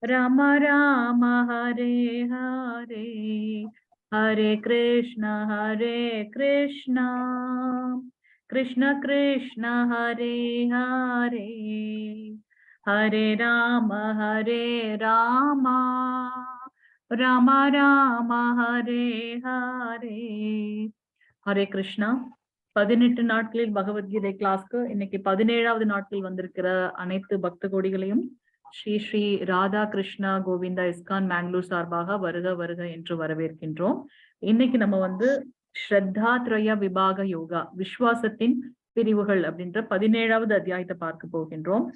Rama Rama Hare Hare. Hare Krishna Hare Krishna Krishna Krishna Hare Hare. Hare Rama Hare Rama Rama Rama Hare Hare. Hare Krishna. 18 நாட்களில் பகவத்கீதை கிளாஸ்க்கு இன்னைக்கு 17வது நாட்கள் வந்திருக்கிற அனைத்து பக்த கோடிகளையும் Sri Sri Radha Krishna Govinda ISKCON Mangalore சார்பாக வருக வருக என்று வரவேற்கின்றோம். இன்னைக்கு நம்ம வந்து ஸ்ரத்தா த்ரய விபாக யோகா, விஸ்வாசத்தின் பிரிவுகள் அப்படின்ற 17வது அத்தியாயத்தை பார்க்க போகின்றோம்.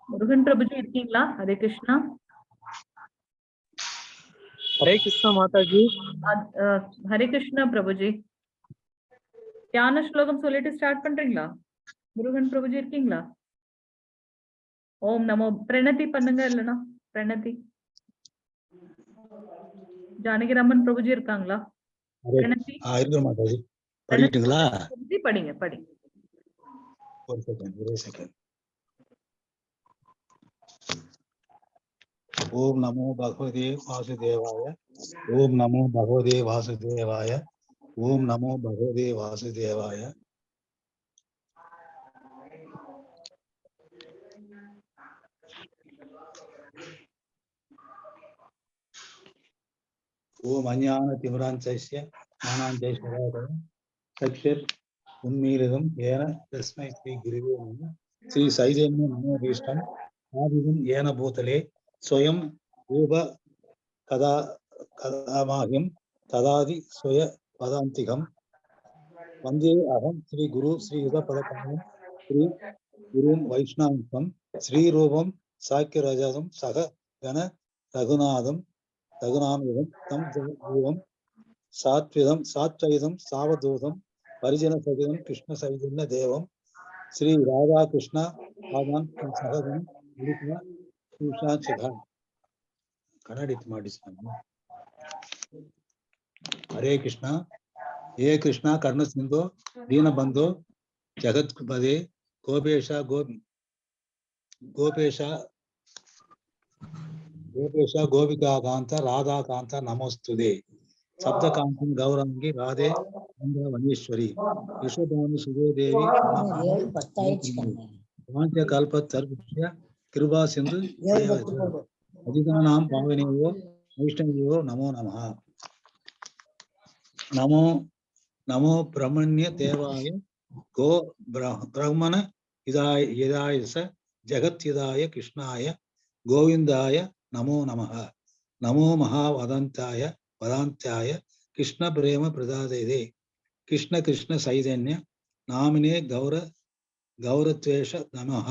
முருகன் பிரபுஜி இருக்கீங்களா? ஹரே கிருஷ்ணா. ஹரே கிருஷ்ணா மாதாஜி. ஹரே கிருஷ்ணா பிரபுஜி. தியான ஸ்லோகம் சொல்லிட்டு ஸ்டார்ட் பண்றீங்களா? முருகன் பிரபுஜி இருக்கீங்களா? ஓம் நமோ பிரணதி பண்ணுங்க. இல்லனா பிரணதி. ஜானகிராமன் பிரபுஜி இருக்காங்களா? பிரணதி. இருக்கிற மாதாஜி, படிக்கட்டுங்களா? பிரபுஜி படிங்க படிங்க. ஒரு செகண்ட், ஒரே செகண்ட். ஓம் நமோ பகவதே வாசுதேவாய, ஓம் நமோ பகவதே வாசுதேவாய, ஓம் நமோ பகவதே வாசுதேவாய. ஓம் அஞ்ஞான திமிராஞ்சஸ்ய ஞானாஞ்சய சக்ஷர் உன்மீலிதம் ஏன தஸ்மை ஸ்ரீ குருவே நம. ஸ்ரீ சைதன்ய மனோபீஷ்டம் ஆதிதம் ஏன பூதலே ஸ்வயம் ரூப கதா கதாமாஹ்யம் ததாதி ஸ்வய பதாந்திகம் வந்தே அகம் ஸ்ரீ குரு ஸ்ரீ யுத பதகமலம் ஸ்ரீ குரும் வைஷ்ணவம் ஸ்ரீரூபம் சாக்கியராஜாதம் சக கண ரகுநாதம் ரகுநாமிதம் தம் ரூபம் சாத்விதம் சாத்வைதம் சாவதூதம் பரிஜன சகிதம் கிருஷ்ண சைதன்ய தேவம் ஸ்ரீ ராதா கிருஷ்ணா பாதான் சகதம் கண்ணாடி மாட்டிச்சாங்க. ஹரே கிருஷ்ணா. ஹே கிருஷ்ணா கர்ண சிந்தோ தீனபந்தோ ஜகத்பதே கோபேஷா கோபேஷா கோபேஷா கோபிகா காந்த ராதா காந்த நமோஸ்துதே. சப்தகாந்தம் கௌராங்கி ராதே வனேஸ்வரி யசோதாமி சுதே தேவி வாஞ்ச கல்பத்தர்பிய கிருபா சிந்து அதிகானாம் பாவனேயோ வைஷ்ணவியோ நமோ நம. நமோ நமோ பிரமண்ய தேவாய கோ பிரம்மண இதாய இதாய ச ஜகத்யிதாய கிருஷ்ணாய கோவிந்தாய நமோ நம. நமோ மகாவதந்தாய வதாந்தாய கிருஷ்ண பிரேம பிரதாதே கிருஷ்ண கிருஷ்ண சைதன்ய நாமினே கௌர கௌரத்வேஷ நமஹ.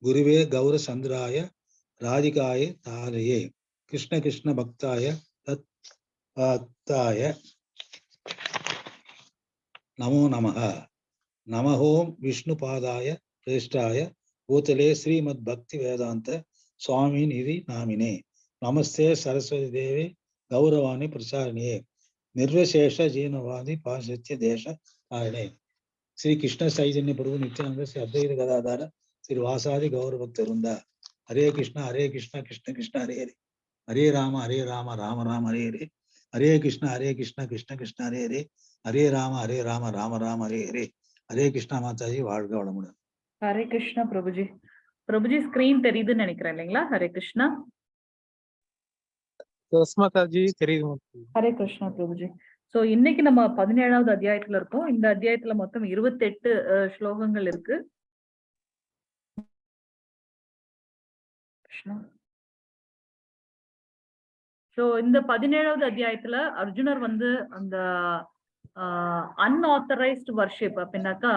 குருவே கௌர சந்திராய ராதிகாய தாலயே கிருஷ்ண கிருஷ்ண பக்தாய தத் பக்தாய நமோ நமஹ. நமஹோம் விஷ்ணு பாதாய பிரேஷ்டாய பூதலே ஸ்ரீமத் பக்தி வேதாந்த சுவாமி நிதி நாமினே. நமஸ்தே சரஸ்வதி தேவி கௌரவாணி பிரச்சாரணியே நிர்விசேஷ ஜீனவாதி பாசத்திய தேச தாரிணே. ஸ்ரீ கிருஷ்ண சைதன்ய பிரபு நித்யானந்த ஸ்ரீ அத்வைத கதாதார ஸ்ரீ வாசாதி கௌரவ பக்த இருந்தா. ஹரே கிருஷ்ணா ஹரே கிருஷ்ணா கிருஷ்ண கிருஷ்ண ஹரே ஹரே ஹரே ராம ஹரே ராம ராம ராம ஹரே ஹரே ஹரே கிருஷ்ணா ஹரே கிருஷ்ணா கிருஷ்ண கிருஷ்ண ஹரே ஹரே ஹரே ராம ஹரே ராம ராம ராம ஹரே ஹரே. ஹரே கிருஷ்ணா மாதாஜி, வாழ்க வளமுடன். ஹரே கிருஷ்ணா பிரபுஜி. பிரபுஜி ஸ்கிரீன் தெரியுதுன்னு நினைக்கிறேன் இல்லைங்களா? ஹரே கிருஷ்ணா. மாதாஜி தெரியுது. ஹரே கிருஷ்ணா பிரபுஜி. சோ இன்னைக்கு நம்ம 17வது அத்தியாயத்துல இருக்கோம். இந்த அத்தியாயத்துல மொத்தம் 28 ஸ்லோகங்கள் இருக்கு. சோ இந்த 17வது அத்தியாயத்துல அர்ஜுனர் வந்து அந்த அன்ஆத்தரைஸ்டு வர்ஷிப் அப்படின்னாக்கா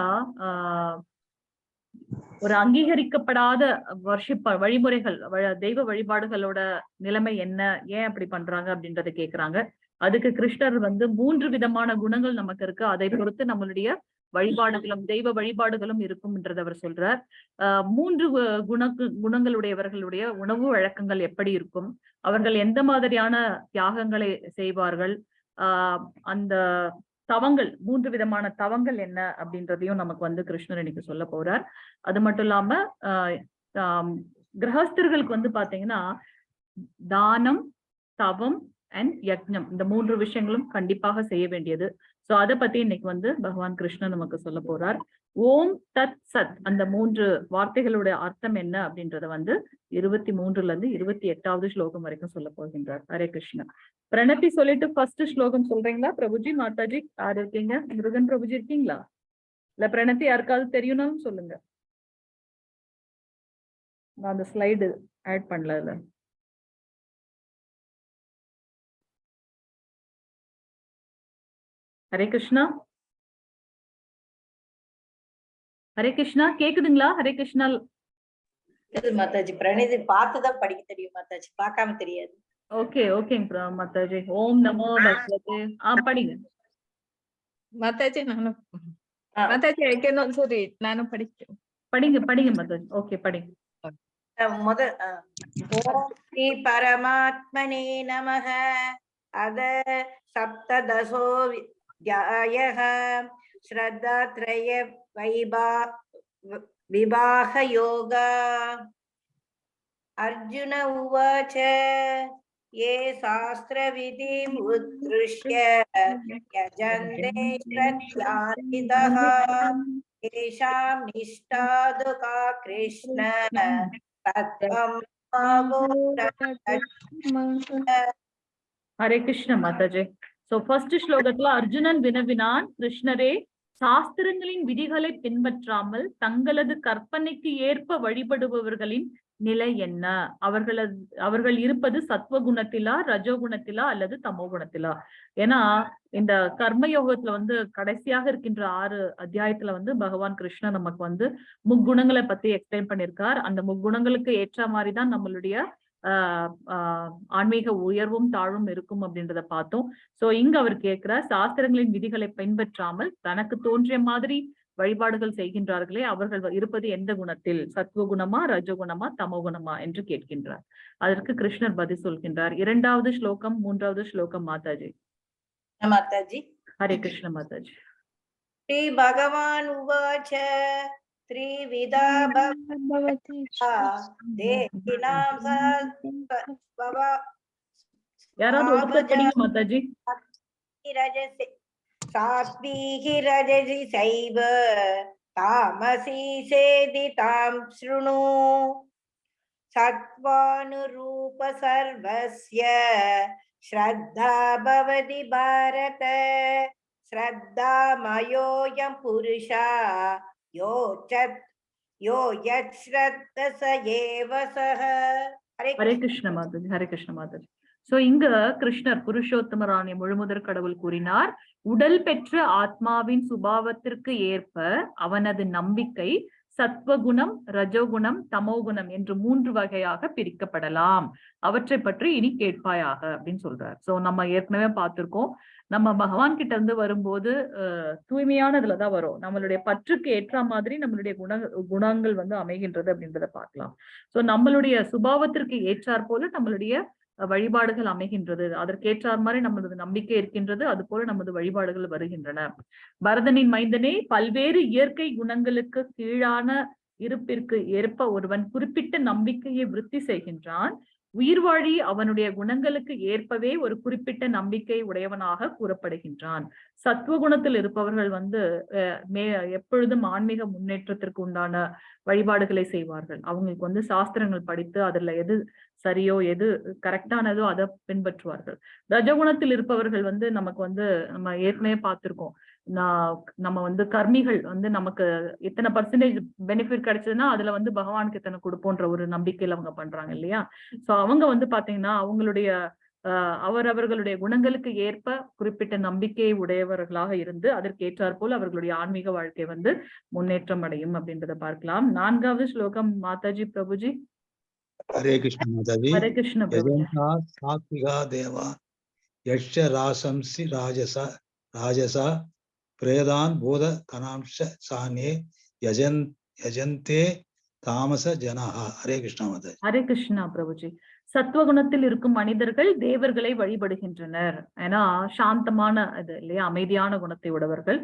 ஒரு அங்கீகரிக்கப்படாத வர்ஷிப் வழிமுறைகள், தெய்வ வழிபாடுகளோட நிலைமை என்ன, ஏன் அப்படி பண்றாங்க அப்படின்றத கேக்குறாங்க. அதுக்கு கிருஷ்ணர் வந்து 3 விதமான குணங்கள் நமக்கு இருக்கு, அதை பொறுத்து நம்மளுடைய வழிபாடுகளும் தெய்வ வழிபாடுகளும் இருக்கும்ன்றத அவர் சொல்றார். 3 குணங்களுடையவர்களுடைய உணவு வழக்கங்கள் எப்படி இருக்கும், அவர்கள் எந்த மாதிரியான தியாகங்களை செய்வார்கள், அந்த தவங்கள், 3 விதமான தவங்கள் என்ன அப்படின்றதையும் நமக்கு வந்து கிருஷ்ணர் இன்னைக்கு சொல்ல போறார். அது மட்டும் இல்லாம கிரகஸ்தர்களுக்கு வந்து பாத்தீங்கன்னா தானம், தவம் அண்ட் யக்ஞம், இந்த மூன்று விஷயங்களும் கண்டிப்பாக செய்ய வேண்டியது. சோ அதை பத்தி இன்னைக்கு வந்து பகவான் கிருஷ்ணன் நமக்கு சொல்ல போறார். ஓம் தத் சத், அந்த மூன்று வார்த்தைகளுடைய அர்த்தம் என்ன அப்படின்றத வந்து 23ல இருந்து 28வது ஸ்லோகம் வரைக்கும் சொல்ல போகின்றார். ஹரே கிருஷ்ணா. பிரணத்தி சொல்லிட்டு ஃபர்ஸ்ட் ஸ்லோகம் சொல்றீங்களா பிரபுஜி? மாதாஜி யார் இருக்கீங்க? முருகன் பிரபுஜி இருக்கீங்களா? இல்ல பிரணத்தி யாருக்காவது தெரியும்னாலும் சொல்லுங்க. நான் அந்த ஸ்லைடு ஆட் பண்ணல அதுல. ஹரே கிருஷ்ணா. ஹரே கிருஷ்ணா, கேக்குதுங்களா? ஹரே கிருஷ்ணா. கேக்குது மாதாஜி. பிரணீதி பார்த்துதான் படிக்க தெரியும் மாதாஜி, பார்க்காம தெரியாது. ஓகே, ஓகேங்க மாதாஜி. ஓம் நமோ பகவதே. படிங்க. மாதாஜி நானும் ஆ. Mataji, I can also read. நானும் படிக்கிறேன். படிங்க படிங்க மாதாஜி. ஓகே, படிங்க. ஓம் ஸ்ரீ பரமாத்மனே நமஹ. அத சப்ததசோ வித்யாயः ஸ்ரத்தாத்ரய வைபா விவாக யோகா. அர்ஜுன உவாச்ச ये शास्त्रविधिम् उत्सृज्य यजन्ते श्रद्धान्वितः तेषां निष्ठा तु का कृष्ण तत्त्वं ஹரே கிருஷ்ண மாதாஜி. சோ ஃபர்ஸ்ட் ஸ்லோகத்துல அர்ஜுனன் வினவினான், கிருஷ்ணரே, சாஸ்திரங்களின் விதிகளை பின்பற்றாமல் தங்களது கற்பனைக்கு ஏற்ப வழிபடுபவர்களின் நிலை என்ன? அவர்கள் இருப்பது சத்வகுணத்திலா, ரஜோகுணத்திலா அல்லது தமோ குணத்திலா? ஏன்னா இந்த கர்மயோகத்துல வந்து கடைசியாக இருக்கின்ற 6 அத்தியாயத்துல வந்து பகவான் கிருஷ்ணர் நமக்கு வந்து முக்குணங்களை பத்தி எக்ஸ்பிளைன் பண்ணிருக்கார். அந்த முக்குணங்களுக்கு ஏற்ற மாதிரிதான் நம்மளுடைய ஆஹ் ஆஹ் ஆன்மீக உயர்வும் தாழ்வும் இருக்கும் அப்படின்றத பார்த்தோம். சோ இங்க அவர் கேட்கிறார், சாஸ்திரங்களின் விதிகளை பின்பற்றாமல் தனக்கு தோன்றிய மாதிரி வழிபாடுகள் செய்கின்றார்களே, அவர்கள் இருப்பது எந்த குணத்தில்? சத்வகுணமா, ரஜகுணமா, தமோகுணமா என்று கேட்கின்றார். அதற்கு கிருஷ்ணர் பதில் சொல்கின்றார். 2வது ஸ்லோகம், 3வது ஸ்லோகம் மாதாஜி. மாதாஜி. ஹரே கிருஷ்ண மாதாஜி. ஸ்ரீ பகவான் உவாச்ச த்ரிவிதா பவதி தேகினாம் யாராவது ஒருத்தர் படிங்க மாதாஜி. ரஜசி சாத்வீகி ரஜசி சைவ தாமசி சேதி தாம் ஸ்ருணு சத்வானுரூப சர்வஸ்ய ஸ்ரத்தா பவதி பாரத ஸ்ரத்தாமயோயம் புருஷா யோ சத் யோ யத் ஸ்ரத்த ச ஏவ சஹ. ஹரே ஹரே கிருஷ்ண மாதாஜி. ஹரே கிருஷ்ண மாதாஜி. சோ இங்க கிருஷ்ணர் புருஷோத்தமராணிய முழுமுதற் கடவுள் கூறினார், உடல் பெற்ற ஆத்மாவின் சுபாவத்திற்கு ஏற்ப அவனது நம்பிக்கை சத்வகுணம், ரஜோகுணம், தமோகுணம் என்று 3 வகையாக பிரிக்கப்படலாம். அவற்றை பற்றி இனி கேட்பாயாக அப்படின்னு சொல்றார். சோ நம்ம ஏற்கனவே பார்த்திருக்கோம், நம்ம பகவான் கிட்ட இருந்து வரும்போது தூய்மையானதுலதான் வரும். நம்மளுடைய பற்றுக்கு ஏற்ற மாதிரி நம்மளுடைய குணங்கள் வந்து அமைகின்றது அப்படின்றத பார்க்கலாம். சோ நம்மளுடைய சுபாவத்திற்கு ஏற்றாற் போல நம்மளுடைய வழிபாடுகள் அமைகின்றது, அதற்கேற்றார் மாதிரி நம்மளது நம்பிக்கை இருக்கின்றது, அது போல நமது வழிபாடுகள் வருகின்றன. பரதனின் மைந்தனே, பல்வேறு இயற்கை குணங்களுக்கு கீழான இருப்பிற்கு ஏற்ப ஒருவன் குறிப்பிட்ட நம்பிக்கையை விருத்தி செய்கின்றான். உயிர்வாழி அவனுடைய குணங்களுக்கு ஏற்பவே ஒரு குறிப்பிட்ட நம்பிக்கை உடையவனாக கூறப்படுகின்றான். சத்துவகுணத்தில் இருப்பவர்கள் வந்து எப்பொழுதும் ஆன்மீக முன்னேற்றத்திற்கு உண்டான வழிபாடுகளை செய்வார்கள். அவங்களுக்கு வந்து சாஸ்திரங்கள் படித்து அதுல எது சரியோ எது கரெக்டானதோ அதை பின்பற்றுவார்கள். ரஜகுணத்தில் இருப்பவர்கள் வந்து நமக்கு வந்து நம்ம ஏற்கனவே பார்த்திருக்கோம், நம்ம வந்து கர்மிகள் வந்து நமக்கு இத்தனை பர்சன்டேஜ் பெனிஃபிட் கிடைச்சதுன்னா அதுல வந்து பகவானுக்கு இத்தனை கொடுப்போன்ற ஒரு நம்பிக்கையில அவங்க பண்றாங்க இல்லையா? சோ அவங்க வந்து பாத்தீங்கன்னா அவங்களுடைய அவரவர்களுடைய குணங்களுக்கு ஏற்ப குறிப்பிட்ட நம்பிக்கை உடையவர்களாக இருந்து அதற்கு ஏற்றாற்போல் அவர்களுடைய ஆன்மீக வாழ்க்கை வந்து முன்னேற்றம் அடையும் அப்படின்றத பார்க்கலாம். 4வது ஸ்லோகம் மாதாஜி பிரபுஜி. ஹரே கிருஷ்ண மாதாஜி. ஹரே கிருஷ்ண பிரபு. யஜந்தா சாத்விகா தேவா யட்ச ராசம்சி ராஜசா ராஜசா பிரேதான் பூத கணாம்ச சானே யஜந்தே தாமச ஜனஹா. ஹரே கிருஷ்ணா மாதாஜி. ஹரே கிருஷ்ணா பிரபுஜி. சத்துவகுணத்தில் இருக்கும் மனிதர்கள் தேவர்களை வழிபடுகின்றனர். ஏன்னா சாந்தமான இது இல்லையா, அமைதியான குணத்தை உடையவர்கள்.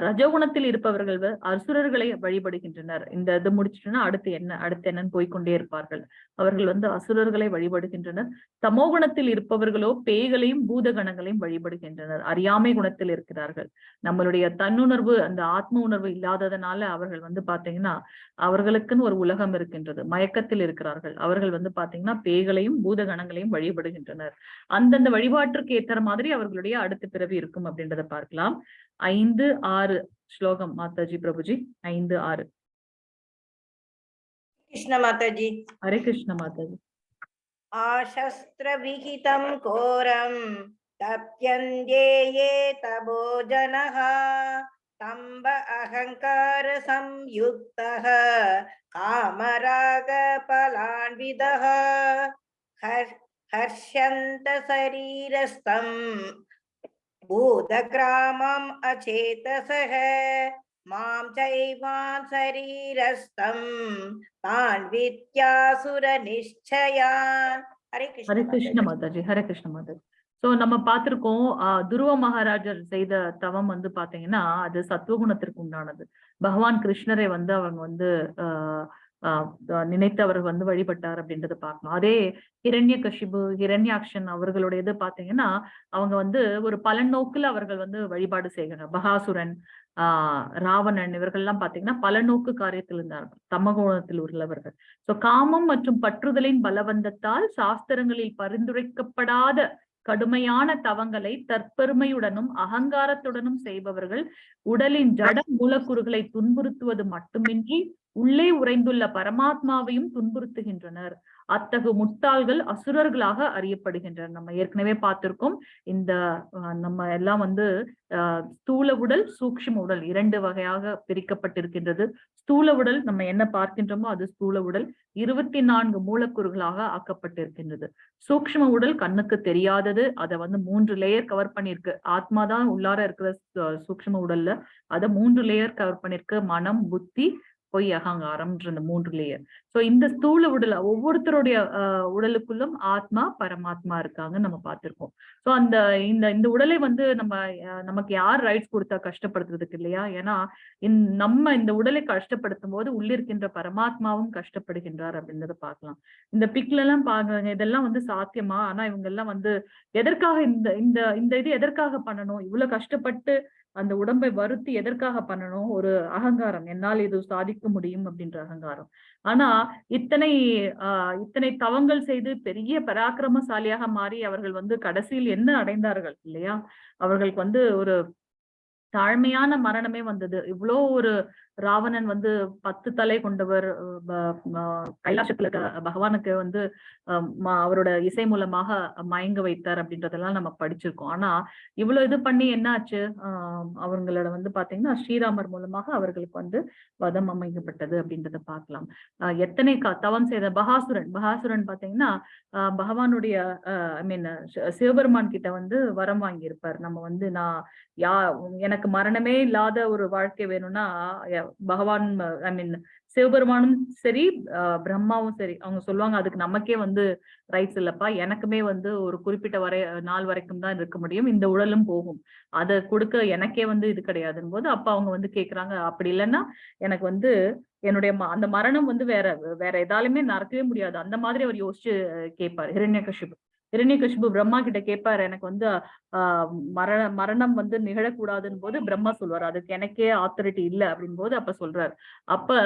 ரஜோகுணத்தில் இருப்பவர்கள் அசுரர்களை வழிபடுகின்றனர். இந்த இது முடிச்சிட்டுன்னா அடுத்து என்ன அடுத்து என்னன்னு போய்க்கொண்டே இருப்பார்கள். அவர்கள் வந்து அசுரர்களை வழிபடுகின்றனர். தமோகுணத்தில் இருப்பவர்களோ பேய்களையும் பூதகணங்களையும் வழிபடுகின்றனர். அறியாமை குணத்தில் இருக்கிறார்கள். நம்மளுடைய தன்னுணர்வு, அந்த ஆத்ம உணர்வு இல்லாததுனால அவர்கள் வந்து பாத்தீங்கன்னா அவர்களுக்குன்னு ஒரு உலகம் இருக்கின்றது, மயக்கத்தில் இருக்கிறார்கள். அவர்கள் வந்து பாத்தீங்கன்னா பேய்களையும் பூதகணங்களையும் வழிபடுகின்றனர். அந்தந்த வழிபாட்டிற்கு ஏற்ற மாதிரி அவர்களுடைய அடுத்த பிறவி இருக்கும் அப்படின்றத பார்க்கலாம். 5, 6 ஸ்லோகம் மாதாஜி, பிரபுஜி. 5, 6. கிருஷ்ண மாதாஜி. ஹரே கிருஷ்ண மாதாஜி. ஆசஸ்திரவிஹிதம் கோரம் தப்யந்தே யே தபோ ஜனஹ தம்ப அகங்கார சம்யுக்தः காமராக பலான்விதः ஹர்ஷந்த சரீரஸ்தம் பூதகிராமம் அச்சேதசः மாம் சைவான் சரீரஸ்தம் தான் வித்யாசுர நிச்சயான். ஹரே கிருஷ்ண. ஹரே கிருஷ்ண மாதாஜி. ஹரே கிருஷ்ண மாதாஜி. சோ நம்ம பார்த்திருக்கோம், துருவ மகாராஜர் செய்த தவம் வந்து பாத்தீங்கன்னா அது சத்துவகுணத்திற்கு உண்டானது. பகவான் கிருஷ்ணரை வந்து அவங்க வந்து ஆஹ் ஆஹ் நினைத்து அவர் வந்து வழிபட்டார் அப்படின்றத பார்க்கணும். அதே ஹிரண்ய கஷிபு, ஹிரண்யாக்ஷன் அவர்களுடைய இது பாத்தீங்கன்னா அவங்க வந்து ஒரு பலன் நோக்குல அவர்கள் வந்து வழிபாடு செய்கிறாங்க. பகாசுரன், ராவணன் இவர்கள் எல்லாம் பாத்தீங்கன்னா பல நோக்கு காரியத்தில் இருந்தார்கள், தமகுணத்தில் உள்ளவர்கள். சோ காமம் மற்றும் பற்றுதலின் பலவந்தத்தால் சாஸ்திரங்களில் பரிந்துரைக்கப்படாத கடுமையான தவங்களை தற்பெருமையுடனும் அகங்காரத்துடனும் செய்பவர்கள் உடலின் ஜட மூலக்கூறுகளை துன்புறுத்துவது மட்டுமின்றி உள்ளே உறைந்துள்ள பரமாத்மாவையும் துன்புறுத்துகின்றனர். அத்தகு முட்டாள்கள் அசுரர்களாக அறியப்படுகின்றனர். நம்ம ஏற்கனவே பார்த்திருக்கோம். இந்த நம்ம எல்லாம் வந்து ஸ்தூல உடல், சூக்ஷ்ம உடல் இரண்டு வகையாக பிரிக்கப்பட்டிருக்கின்றது. ஸ்தூல உடல் நம்ம என்ன பார்க்கின்றோமோ அது ஸ்தூல உடல், 24 மூலக்கூறுகளாக ஆக்கப்பட்டிருக்கின்றது. சூக்ஷ்ம உடல் கண்ணுக்கு தெரியாதது, அதை வந்து 3 லேயர் கவர் பண்ணிருக்கு. ஆத்மா தான் உள்ளார இருக்கிற சூக்ஷ்ம உடல்ல அதை 3 லேயர் கவர் பண்ணிருக்கு. மனம், புத்தி, பொய், அகங்காரம்ன்ற இந்த 3 லேயர். சோ இந்த ஸ்தூல உடல் ஒவ்வொருத்தருடைய உடலுக்குள்ளும் ஆத்மா பரமாத்மா இருக்காங்கன்னு நம்ம பார்த்திருக்கோம். சோ அந்த இந்த இந்த உடலை வந்து நம்ம நமக்கு யார் ரைட்ஸ் கொடுத்தா கஷ்டப்படுத்துறதுக்கு இல்லையா? ஏன்னா நம்ம இந்த உடலை கஷ்டப்படுத்தும் போது உள்ளிருக்கின்ற பரமாத்மாவும் கஷ்டப்படுகின்றார் அப்படின்றத பார்க்கலாம். இந்த பிக்ல எல்லாம் பாக்குறாங்க, இதெல்லாம் வந்து சாத்தியமா? ஆனா இவங்க எல்லாம் வந்து எதற்காக இந்த இந்த இந்த இது எதற்காக பண்ணணும்? இவ்வளவு கஷ்டப்பட்டு அந்த உடம்பை வருத்தி எதற்காக பண்ணணும்? ஒரு அகங்காரம், என்னால் இது சாதிக்க முடியும் அப்படின்ற அகங்காரம். ஆனா இத்தனை இத்தனை தவங்கள் செய்து பெரிய பராக்கிரமசாலியாக மாறி அவர்கள் வந்து கடைசியில் என்ன அடைந்தார்கள் இல்லையா? அவர்களுக்கு வந்து ஒரு தாழ்மையான மரணமே வந்தது. இவ்வளோ ஒரு ராவணன் வந்து 10 தலை கொண்டவர், கைலாசத்துல இருக்க பகவானுக்கு வந்து அவரோட இசை மூலமாக மயங்க வைத்தார் அப்படின்றதெல்லாம் நம்ம படிச்சிருக்கோம். ஆனா இவ்வளவு இது பண்ணி என்ன ஆச்சு? அவங்களோட வந்து பாத்தீங்கன்னா ஸ்ரீராமர் மூலமாக அவர்களுக்கு வந்து வதம் அமைக்கப்பட்டது அப்படின்றத பார்க்கலாம். எத்தனை தவம் செய்த பகாசுரன், பகாசுரன் பாத்தீங்கன்னா பகவானுடைய ஐ மீன் சிவபெருமான் கிட்ட வந்து வரம் வாங்கியிருப்பார். நம்ம வந்து நான் எனக்கு மரணமே இல்லாத ஒரு வாழ்க்கை வேணும்னா பகவான் ஐ மீன் சிவபெருமானும் சரி பிரம்மாவும் சரி அவங்க சொல்லுவாங்க, அதுக்கு நமக்கே வந்து ரைட்ஸ் இல்லப்பா, எனக்குமே வந்து ஒரு குறிப்பிட்ட வரை நாள் வரைக்கும் தான் இருக்க முடியும், இந்த உடலும் போகும், அதை கொடுக்க எனக்கே வந்து இது கிடையாதுன்னு போது அப்ப அவங்க வந்து கேக்குறாங்க, அப்படி இல்லைன்னா எனக்கு வந்து என்னுடைய அந்த மரணம் வந்து வேற வேற எதாலுமே நடக்கவே முடியாது அந்த மாதிரி அவர் யோசிச்சு கேட்பாரு. ஹிரண்யகசிபு பிரம்மா கிட்ட கேட்பாரு, எனக்கு வந்து மரணம் வந்து நிகழக்கூடாதுன்னு போது பிரம்மா சொல்வாரு, அதுக்கு எனக்கே ஆத்தரிட்டி இல்ல அப்படின் போது அப்ப சொல்றாரு. அப்ப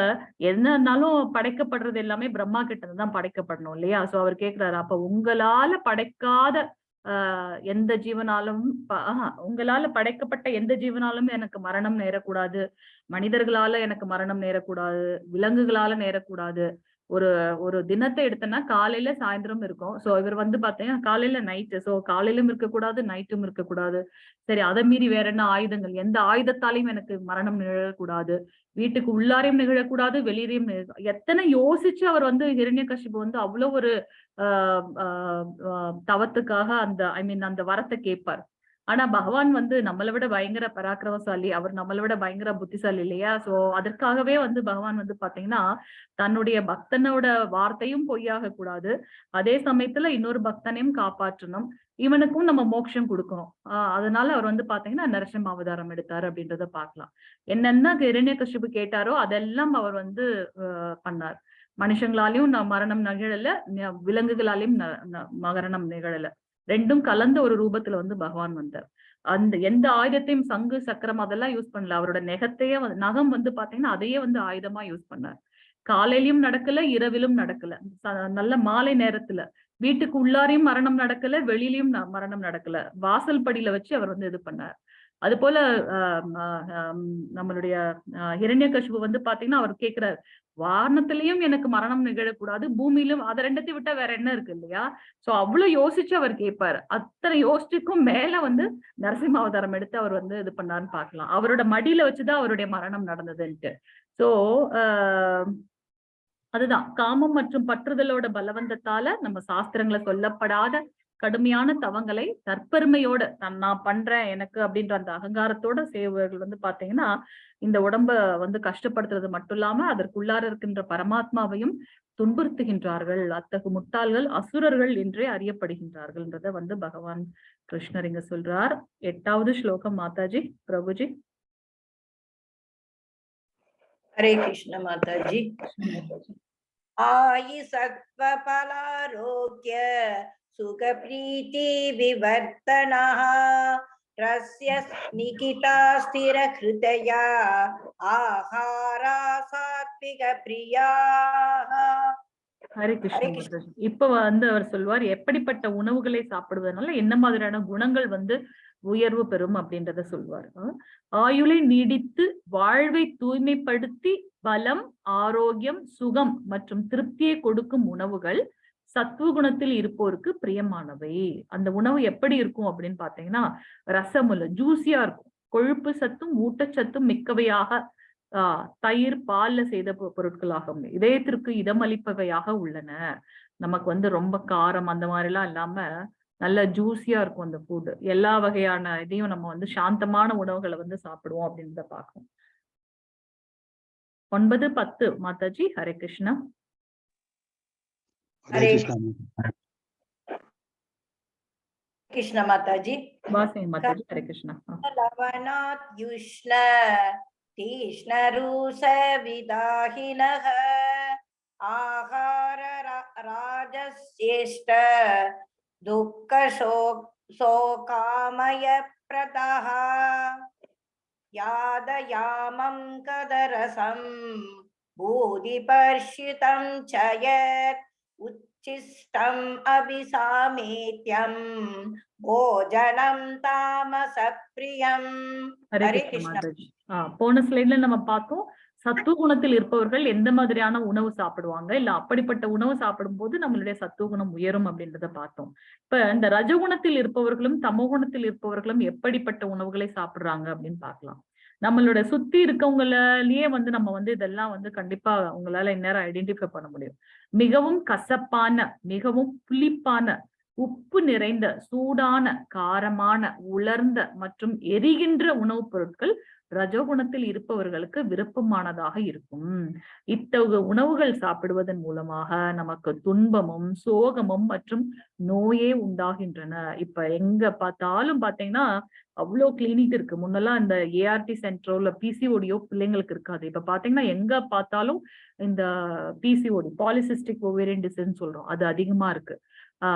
என்னன்னாலும் படைக்கப்படுறது எல்லாமே பிரம்மா கிட்ட இருந்து தான் படைக்கப்படணும் இல்லையா? சோ அவர் கேக்குறாரு, அப்ப உங்களால படைக்காத எந்த ஜீவனாலும் உங்களால படைக்கப்பட்ட எந்த ஜீவனாலும் எனக்கு மரணம் நேரக்கூடாது, மனிதர்களால எனக்கு மரணம் நேரக்கூடாது, விலங்குகளால நேரக்கூடாது. ஒரு ஒரு தினத்தை எடுத்தோம்னா காலையில சாயந்தரம் இருக்கும். சோ இவர் வந்து பாத்தீங்கன்னா காலையில நைட்டு, சோ காலையிலும் இருக்கக்கூடாது நைட்டும் இருக்கக்கூடாது. சரி, அதை மீறி வேற என்ன ஆயுதங்கள், எந்த ஆயுதத்தாலையும் எனக்கு மரணம் நிகழக்கூடாது, வீட்டுக்கு உள்ளாரையும் நிகழக்கூடாது, வெளியிலையும் நிகழ. எத்தனை யோசிச்சு அவர் வந்து ஹிரண்யகசிபு வந்து அவ்வளவு ஒரு ஆஹ் ஆஹ் தவத்துக்காக அந்த ஐ மீன் அந்த வரத்தை கேட்பார். ஆனா பகவான் வந்து நம்மளை விட பயங்கர பராக்கிரமசாலி, அவர் நம்மளை விட பயங்கர புத்திசாலி இல்லையா? சோ அதற்காகவே வந்து பகவான் வந்து பாத்தீங்கன்னா தன்னுடைய பக்தனோட வார்த்தையும் பொய்யாக கூடாது, அதே சமயத்துல இன்னொரு பக்தனையும் காப்பாற்றணும், இவனுக்கும் நம்ம மோட்சம் கொடுக்கணும். அதனால அவர் வந்து பாத்தீங்கன்னா நரசிம்ம அவதாரம் எடுத்தாரு அப்படின்றத பார்க்கலாம். என்னென்ன ஹிரண்யகசிபு கேட்டாரோ அதெல்லாம் அவர் வந்து பண்ணார். மனுஷங்களாலையும் மரணம் நிகழல, விலங்குகளாலையும் மரணம் நிகழல, ரெண்டும் கலந்த ஒரு ரூபத்துல வந்து பகவான் வந்தார். அந்த எந்த ஆயுதத்தையும் சங்கு சக்கரம் அதெல்லாம் யூஸ் பண்ணல, அவரோட நெகத்தையே நகம் வந்து பாத்தீங்கன்னா அதையே வந்து ஆயுதமா யூஸ் பண்ணார். காலையிலயும் நடக்கல, இரவிலும் நடக்கல, நல்ல மாலை நேரத்துல வீட்டுக்கு உள்ளாரையும் மரணம் நடக்கல, வெளியிலயும் மரணம் நடக்கல, வாசல் படியில வச்சு அவர் வந்து இது பண்ணார். அது போல நம்மளுடைய ஹிரண்யகசிபு வந்து பாத்தீங்கன்னா அவர் கேக்குறாரு, வானத்திலையும் எனக்கு மரணம் நிகழக்கூடாது, பூமியிலும், அதை ரெண்டத்தையும் விட்டா வேற என்ன இருக்கு இல்லையா? சோ அவ்வளவு யோசிச்சு அவர் கேட்பாரு. அத்தனை யோசிச்சுக்கும் மேல வந்து நரசிம்ம அவதாரம் எடுத்து அவர் வந்து இது பண்ணாருன்னு பாக்கலாம். அவரோட மடியில வச்சுதான் அவருடைய மரணம் நடந்ததுன்ட்டு. சோ அதுதான் காமம் மற்றும் பற்றுதலோட பலவந்தத்தால நம்ம சாஸ்திரங்களை சொல்லப்படாத கடுமையான தவங்களை தற்பெருமையோட நான் பண்றேன் எனக்கு அப்படின்ற அந்த அகங்காரத்தோட செய்பவர்கள் வந்து பாத்தீங்கன்னா இந்த உடம்ப வந்து கஷ்டப்படுத்துறது மட்டும் இல்லாம அதற்குள்ளார இருக்கின்ற பரமாத்மாவையும் துன்புறுத்துகின்றார்கள். அத்தகு முட்டாள்கள் அசுரர்கள் என்றே அறியப்படுகின்றார்கள்ன்றத வந்து பகவான் கிருஷ்ணர் இங்க சொல்றார். 8வது ஸ்லோகம் மாதாஜி, பிரபுஜி. ஹரே கிருஷ்ண மாதாஜி. ஆயி சத்வ பலாரோக்ய சுக பிரீதி விவர்த்தனஹ ரஸ்ய நிகிதா ஸ்திர ஹிருதயா ஆஹாரா சாத்விக பிரியாஹ. ஹரே கிருஷ்ண ஹரே கிருஷ்ண. மாதாஜி. இப்ப வந்து அவர் சொல்வார் எப்படிப்பட்ட உணவுகளை சாப்பிடுவதனால என்ன மாதிரியான குணங்கள் வந்து உயர்வு பெறும் அப்படின்றத சொல்வார். ஆயுளை நீடித்து வாழ்வை தூய்மைப்படுத்தி பலம், ஆரோக்கியம், சுகம் மற்றும் திருப்தியை கொடுக்கும் உணவுகள் சத்துவகுணத்தில் இருப்போருக்கு பிரியமானவை. அந்த உணவு எப்படி இருக்கும் அப்படின்னு பாத்தீங்கன்னா ரசமுள்ள ஜூசியா இருக்கும், கொழுப்பு சத்தும் ஊட்டச்சத்தும் மிக்கவையாக, தயிர் பால்ல செய்த பொருட்களாகவும் இதயத்திற்கு இதமளிப்பவையாக உள்ளன. நமக்கு வந்து ரொம்ப காரம் அந்த மாதிரி எல்லாம் இல்லாம நல்ல ஜூசியா இருக்கும் அந்த ஃபுட். எல்லா வகையான இதையும் நம்ம வந்து சாந்தமான உணவுகளை வந்து சாப்பிடுவோம் அப்படின்றத பார்க்கணும். 9, 10 மாதாஜி. ஹரே கிருஷ்ணா. ஹரே ஹரே கிருஷ்ணா. கிருஷ்ண மாதாஜி. வாசிங்க மாதாஜி. ஹரே கிருஷ்ணா. லவணாத்யுஷ்ண தீஷ்ணரூச விதாஹினஹ ஆகார ராஜஸ்யேஷ்ட துக்க சோகாமய பிரதஹ யாதயாமம் கதரசம் பூதிபர்ஷிதம் சயத் உச்சிஷ்டம் அபிசாமேத்யம் போஜனம் தாமசப்ரியம். ஹரே ஹரே கிருஷ்ணா கிருஷ்ணா. மாதாஜி. போன ஸ்லைட்ல நம்ம பார்த்தோம் சத்துவகுணத்தில் இருப்பவர்கள் எந்த மாதிரியான உணவு சாப்பிடுவாங்க, இல்ல அப்படிப்பட்ட உணவு சாப்பிடும் போது நம்மளுடைய சத்துவகுணம் உயரும் அப்படின்றத பார்த்தோம். இப்ப இந்த ரஜகுணத்தில் இருப்பவர்களும் தமோகுணத்தில் இருப்பவர்களும் எப்படிப்பட்ட உணவுகளை சாப்பிடுறாங்க அப்படின்னு பார்க்கலாம். நம்மளோட சுத்தி இருக்கவங்களாலேயே வந்து நம்ம வந்து இதெல்லாம் வந்து கண்டிப்பா உங்களால இந்நேரம் ஐடென்டிஃபை பண்ண முடியும். மிகவும் கசப்பான, மிகவும் புளிப்பான, உப்பு நிறைந்த, சூடான, காரமான, உலர்ந்த மற்றும் எரிகின்ற உணவுப் பொருட்கள் ரஜோகுணத்தில் இருப்பவர்களுக்கு விருப்பமானதாக இருக்கும். இத்தகு உணவுகள் சாப்பிடுவதன் மூலமாக நமக்கு துன்பமும் சோகமும் மற்றும் நோயே உண்டாகின்றன. இப்ப எங்க பார்த்தாலும் பாத்தீங்கன்னா அவ்வளோ கிளினிக் இருக்கு. முன்னெல்லாம் இந்த ஏஆர்டி சென்டரோ இல்ல பிசிஓடியோ பிள்ளைங்களுக்கு இருக்காது. இப்ப பாத்தீங்கன்னா எங்க பார்த்தாலும் இந்த பிசிஓடி, பாலிசிஸ்டிக் ஓவேரியன் டிசீஸ் சொல்றோம், அது அதிகமா இருக்கு.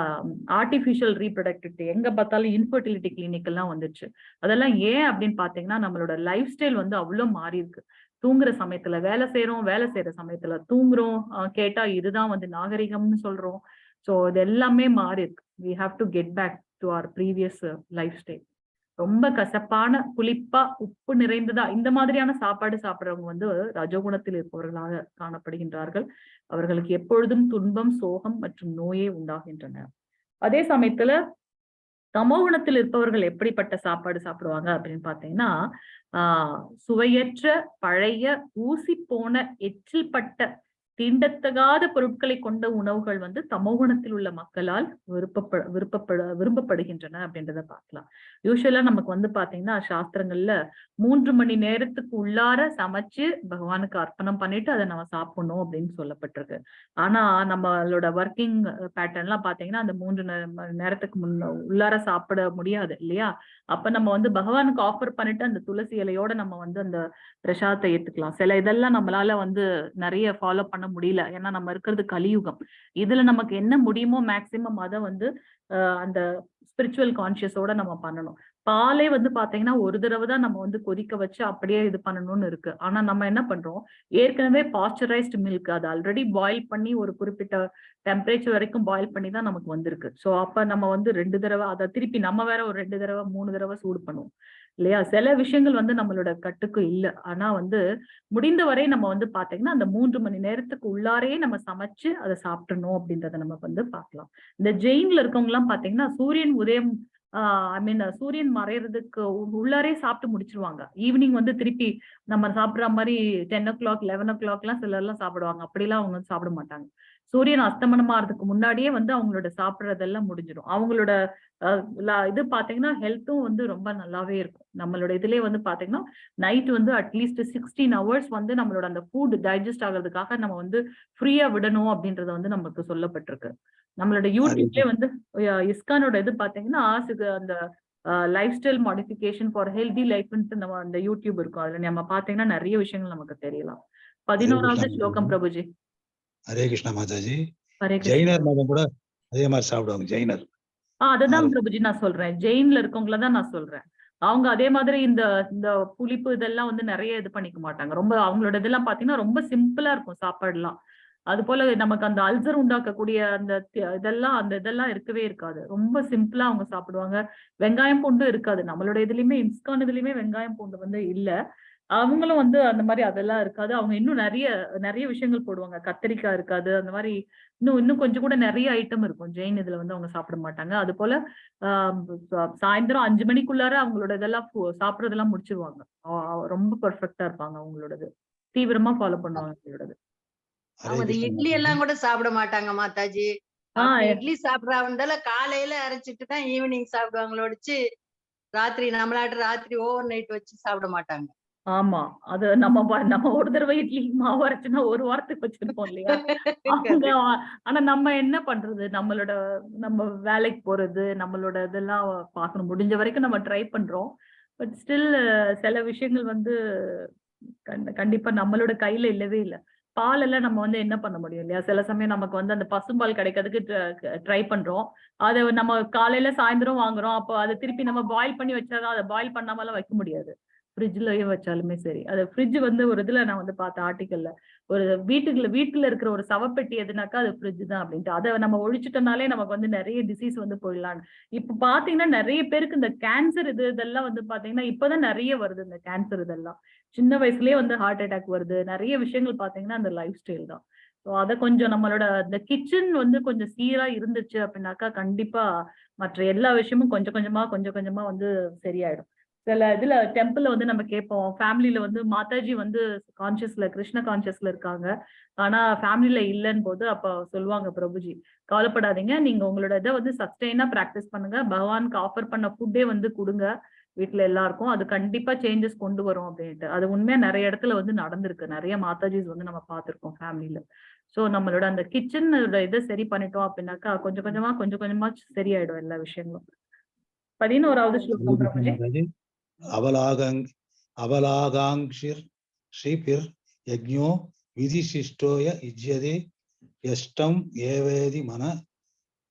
ஆர்டிபிஷியல் ரீப்ரொடக்டிவிட்டி, எங்க பார்த்தாலும் இன்ஃபர்டிலிட்டி கிளினிக் எல்லாம் வந்துச்சு. அதெல்லாம் ஏன் அப்படின்னு பாத்தீங்கன்னா நம்மளோட லைஃப் ஸ்டைல் வந்து அவ்வளவு மாறி இருக்கு. தூங்குற சமயத்துல வேலை செய்யறோம், வேலை செய்யற சமயத்துல தூங்குறோம். கேட்டா இதுதான் வந்து நாகரிகம்னு சொல்றோம். ஸோ இது எல்லாமே மாறி இருக்கு. We have to get back to our previous lifestyle. ரொம்ப கசப்பான, புளிப்பா, உப்பு நிறைந்ததா இந்த மாதிரியான சாப்பாடு சாப்பிடுறவங்க வந்து ரஜோகுணத்தில் இருப்பவர்களாக காணப்படுகின்றார்கள். அவர்களுக்கு எப்பொழுதும் துன்பம், சோகம் மற்றும் நோயே உண்டாகின்றன. அதே சமயத்துல தமோகுணத்தில் இருப்பவர்கள் எப்படிப்பட்ட சாப்பாடு சாப்பிடுவாங்க அப்படின்னு பாத்தீங்கன்னா, சுவையற்ற, பழைய, ஊசி போன, எச்சில் பட்ட தீண்டத்தகாத பொருட்களை கொண்ட உணவுகள் வந்து தமோகுணத்தில் உள்ள மக்களால் விரும்பப்படுகின்றன அப்படின்றத பார்க்கலாம். யூஸ்வலா நமக்கு வந்து பாத்தீங்கன்னா சாஸ்திரங்கள்ல 3 மணி நேரத்துக்கு உள்ளார சமைச்சு பகவானுக்கு அர்ப்பணம் பண்ணிட்டு அதை நம்ம சாப்பிடணும் அப்படின்னு சொல்லப்பட்டிருக்கு. ஆனா நம்மளோட ஒர்க்கிங் பேட்டர்ன்லாம் பாத்தீங்கன்னா அந்த 3 நேரத்துக்கு முன்ன உள்ளார சாப்பிட முடியாது இல்லையா? அப்ப நம்ம வந்து பகவானுக்கு ஆஃபர் பண்ணிட்டு அந்த துளசி இலையோட நம்ம வந்து அந்த பிரசாதத்தை ஏத்துக்கலாம். சில இதெல்லாம் நம்மளால வந்து நிறைய ஃபாலோ பண்ண முடியல. ஏன்னா நம்ம இருக்கிறது கலியுகம். இதுல நமக்கு என்ன முடியுமோ மேக்சிமம் அதை வந்து அந்த ஸ்பிரிச்சுவல் கான்சியஸோட நம்ம பண்ணணும். பாலே வந்து பாத்தீங்கன்னா ஒரு தடவை தான் நம்ம வந்து கொதிக்க வச்சு அப்படியே இது பண்ணணும்னு இருக்கு. ஆனா நம்ம என்ன பண்றோம், ஏற்கனவே பாஸ்டரைஸ்டு மில்க் அதை ஆல்ரெடி பாயில் பண்ணி ஒரு குறிப்பிட்ட டெம்பரேச்சர் வரைக்கும் பாயில் பண்ணி தான் நமக்கு வந்திருக்கு. ஸோ அப்ப நம்ம வந்து 2 தடவை அதை திருப்பி நம்ம வேற ஒரு 2 தடவை 3 தடவை சூடு பண்ணுவோம் இல்லையா? சில விஷயங்கள் வந்து நம்மளோட கட்டுக்கு இல்ல. ஆனா வந்து முடிந்தவரை நம்ம வந்து பாத்தீங்கன்னா அந்த 3 மணி நேரத்துக்கு உள்ளாரையே நம்ம சமைச்சு அதை சாப்பிடணும் அப்படின்றத நம்ம வந்து பார்க்கலாம். இந்த ஜெயின்ல இருக்கவங்க எல்லாம் பாத்தீங்கன்னா சூரியன் உதயம் ஐ மீன் சூரியன் மறையறதுக்கு உள்ளாரே சாப்பிட்டு முடிச்சிருவாங்க. ஈவினிங் வந்து திருப்பி நம்ம சாப்பிடுற மாதிரி 10 o'clock 11 o'clock எல்லாம் சிலர் எல்லாம் சாப்பிடுவாங்க. அப்படிலாம் அவங்க வந்து சாப்பிட மாட்டாங்க. சூரியன் அஸ்தமனமாறதுக்கு முன்னாடியே வந்து அவங்களோட சாப்பிடுறதெல்லாம் முடிஞ்சிடும். அவங்களோட இது பாத்தீங்கன்னா ஹெல்த்தும் வந்து ரொம்ப நல்லாவே இருக்கும். நம்மளோட இதுலயே வந்து பாத்தீங்கன்னா நைட் வந்து அட்லீஸ்ட் 16 ஹவர்ஸ் வந்து நம்மளோட அந்த ஃபுட் டைஜஸ்ட் ஆகுறதுக்காக நம்ம வந்து ஃப்ரீயா விடணும் அப்படின்றத வந்து நமக்கு சொல்லப்பட்டிருக்கு. நம்மளோட யூடியூப்லயே வந்து இஸ்கானோட இது பாத்தீங்கன்னா அந்த lifestyle modification for healthy லைஃப்ன்ட்டு நம்ம அந்த யூடியூப் இருக்கும். அதுல நம்ம பாத்தீங்கன்னா நிறைய விஷயங்கள் நமக்கு தெரியலாம். 11வது ஸ்லோகம் பிரபுஜி. ஹரே கிருஷ்ணா மாதாஜி. ஹரே கிருஷ்ணா. ஜெயினர் மதம் கூட அதே மாதிரி சாப்பிடுவாங்க ஜெயினர். அதுதான் பிரபுஜி நான் சொல்றேன். ஜெயின்ல இருக்கவங்கள தான் நான் சொல்றேன். அவங்க அதே மாதிரி இந்த இந்த புளிப்பு இதெல்லாம் வந்து நிறைய இது பண்ணிக்க மாட்டாங்க. ரொம்ப அவங்களோட இதெல்லாம் பாத்தீங்கன்னா ரொம்ப சிம்பிளா இருக்கும் சாப்பாடுலாம். அது போல நமக்கு அந்த அல்சர் உண்டாக்கக்கூடிய அந்த இதெல்லாம் அந்த இதெல்லாம் இருக்கவே இருக்காது. ரொம்ப சிம்பிளா அவங்க சாப்பிடுவாங்க. வெங்காயம் பூண்டு இருக்காது. நம்மளோட இதுலயுமே இஸ்கான் இதுலயுமே வெங்காயம் பூண்டு வந்து இல்ல. அவங்களும் வந்து அந்த மாதிரி அதெல்லாம் இருக்காது. அவங்க இன்னும் நிறைய நிறைய விஷயங்கள் போடுவாங்க. கத்திரிக்காய் இருக்காது. அந்த மாதிரி இன்னும் இன்னும் கொஞ்சம் கூட நிறைய ஐட்டம் இருக்கும். ஜெயின் இதுல வந்து அவங்க சாப்பிட மாட்டாங்க. அது போல சாயந்தரம் 5 மணிக்குள்ளார அவங்களோட இதெல்லாம் சாப்பிடறதெல்லாம் முடிச்சிருவாங்க. ரொம்ப பெர்ஃபெக்ட்டா இருப்பாங்க அவங்களோடது. தீவிரமா ஃபாலோ பண்ணுவாங்க அவங்களோடது. அவங்க இந்த இட்லி எல்லாம் கூட சாப்பிட மாட்டாங்க மாதாஜி. இட்லி சாப்பிடறா காலையில அரைச்சிட்டு தான் ஈவினிங் சாப்பிடுவாங்களோடிச்சு ராத்திரி நம்மளாட்ட ராத்திரி ஓவர் நைட் வச்சு சாப்பிட மாட்டாங்க. ஆமா, அது நம்ம நம்ம ஒரு தடவை இட்லி மாவு அரைச்சுன்னா ஒரு வாரத்துக்கு வச்சிருப்போம் இல்லையா? அவங்க ஆனா நம்ம என்ன பண்றது, நம்மளோட நம்ம வேலைக்கு போறது நம்மளோட இதெல்லாம் பாக்கணும். முடிஞ்ச வரைக்கும் நம்ம ட்ரை பண்றோம். பட் ஸ்டில் சில விஷயங்கள் வந்து கண்டிப்பா நம்மளோட கையில இல்லவே இல்லை. பால் எல்லாம் நம்ம வந்து என்ன பண்ண முடியும் இல்லையா? சில சமயம் நமக்கு வந்து அந்த பசும்பால் கிடைக்கிறதுக்கு ட்ரை பண்றோம். அதை நம்ம காலையில சாயந்தரம் வாங்குறோம். அப்போ அதை திருப்பி நம்ம பாயில் பண்ணி வச்சாதான், அதை பாயில் பண்ணாமலாம் வைக்க முடியாது. ஃப்ரிட்ஜ்லயே வச்சாலுமே சரி. அது ஃப்ரிட்ஜ் வந்து ஒரு இதுல நான் வந்து பார்த்தேன் ஆர்டிக்கல்ல, ஒரு வீட்டுல இருக்கிற ஒரு சவப்பெட்டி எதுனாக்கா அது ஃப்ரிட்ஜ் தான் அப்படின்ட்டு. அதை நம்ம ஒழிச்சிட்டோம்னாலே நமக்கு வந்து நிறைய டிசீஸ் வந்து போயிடலாம். இப்ப பாத்தீங்கன்னா நிறைய பேருக்கு இந்த கேன்சர் இது இதெல்லாம் வந்து பாத்தீங்கன்னா இப்பதான் நிறைய வருது. இந்த கேன்சர் இதெல்லாம் சின்ன வயசுலயே வந்து ஹார்ட் அட்டாக் வருது. நிறைய விஷயங்கள் பாத்தீங்கன்னா அந்த லைஃப் ஸ்டைல் தான். ஸோ அதை கொஞ்சம் நம்மளோட இந்த கிச்சன் வந்து கொஞ்சம் சீரா இருந்துச்சு அப்படின்னாக்கா கண்டிப்பா மற்ற எல்லா விஷயமும் கொஞ்சம் கொஞ்சமா கொஞ்சம் கொஞ்சமா வந்து சரியாயிடும். சில இதுல டெம்பிள்ல வந்து நம்ம கேட்போம், ஃபேமிலியில வந்து மாதாஜி வந்து கான்சியஸ்ல கிருஷ்ண கான்சியஸ்ல இருக்காங்க, ஆனா ஃபேமிலியில இல்லைன்னு போது அப்ப சொல்லுவாங்க பிரபுஜி, கவலைப்படாதீங்க, நீங்க உங்களோட இதை வந்து சஸ்டெயினா பிராக்டிஸ் பண்ணுங்க, பகவானுக்கு ஆஃபர் பண்ண ஃபுட்டே வந்து கொடுங்க வீட்டுல எல்லாருக்கும், அது கண்டிப்பா சேஞ்சஸ் கொண்டு வரும் அப்படின்ட்டு. அது உண்மையா நிறைய இடத்துல வந்து நடந்திருக்கு. நிறைய மாதாஜிஸ் வந்து நம்ம பார்த்திருக்கோம் ஃபேமிலியில. சோ நம்மளோட அந்த கிச்சன் இதை சரி பண்ணிட்டோம் அப்படின்னாக்கா கொஞ்சம் கொஞ்சமா கொஞ்சம் கொஞ்சமா சரியாயிடும் எல்லா விஷயங்களும். 11வது ஸ்லோகம் பிரபுஜி. அபலாகாங்ஷிர் ஸ்ரீபிர் யஜ்ஞோ விதிசிஷ்டோய யுஜ்யதே யஷ்டம் ஏவேதி மன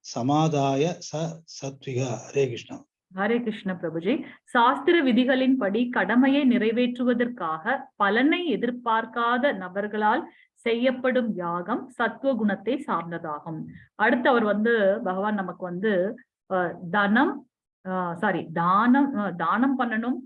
சமாதாய ச சத்விக. ஹரே கிருஷ்ணா. ஹரே கிருஷ்ண பிரபுஜி. சாஸ்திர விதிகளின்படி கடமையை நிறைவேற்றுவதற்காக பலனை எதிர்பார்க்காத நபர்களால் செய்யப்படும் யாகம் சத்துவகுணத்தை சார்ந்ததாகும். அடுத்து அவர் வந்து பகவான் நமக்கு வந்து தனம் சாரி தானம் தானம் பண்ணணும்,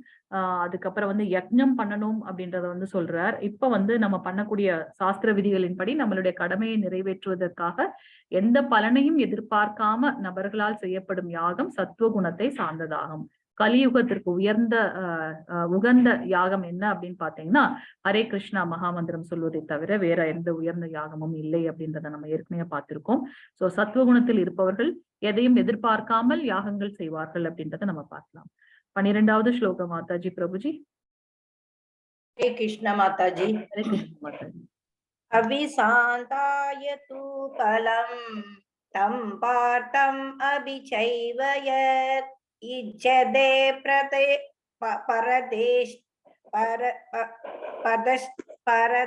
அதுக்கப்புறம் வந்து யக்ஞம் பண்ணணும் அப்படின்றத வந்து சொல்றார். இப்ப வந்து நம்ம பண்ணக்கூடிய சாஸ்திர விதிகளின்படி நம்மளுடைய கடமையை நிறைவேற்றுவதற்காக எந்த பலனையும் எதிர்பார்க்காம நபர்களால் செய்யப்படும் யாகம் சத்துவகுணத்தை சார்ந்ததாகும். கலியுகத்திற்கு உயர்ந்த உகந்த யாகம் என்ன அப்படின்னு பாத்தீங்கன்னா ஹரே கிருஷ்ணா மகாமந்திரம் சொல்வதை தவிர வேற எந்த உயர்ந்த யாகமும் இல்லை அப்படின்றத நம்ம ஏற்கனவே பார்த்திருக்கோம். சோ சத்துவகுணத்தில் இருப்பவர்கள் எதையும் எதிர்பார்க்காமல் யாகங்கள் செய்வார்கள் அப்படின்றத நம்ம பார்க்கலாம். 12வது ஸ்லோகம் மாதாஜி பிரபுஜி. ஹரே கிருஷ்ண மாதாஜி. ஹரே கிருஷ்ண மாதாஜி. அபிசாந்தாய தூ பலம் தம் பார்த்தம் அபிச்சைவ யத் இச்சதே பிரதே பரதேஷ் பர பதஷ் பர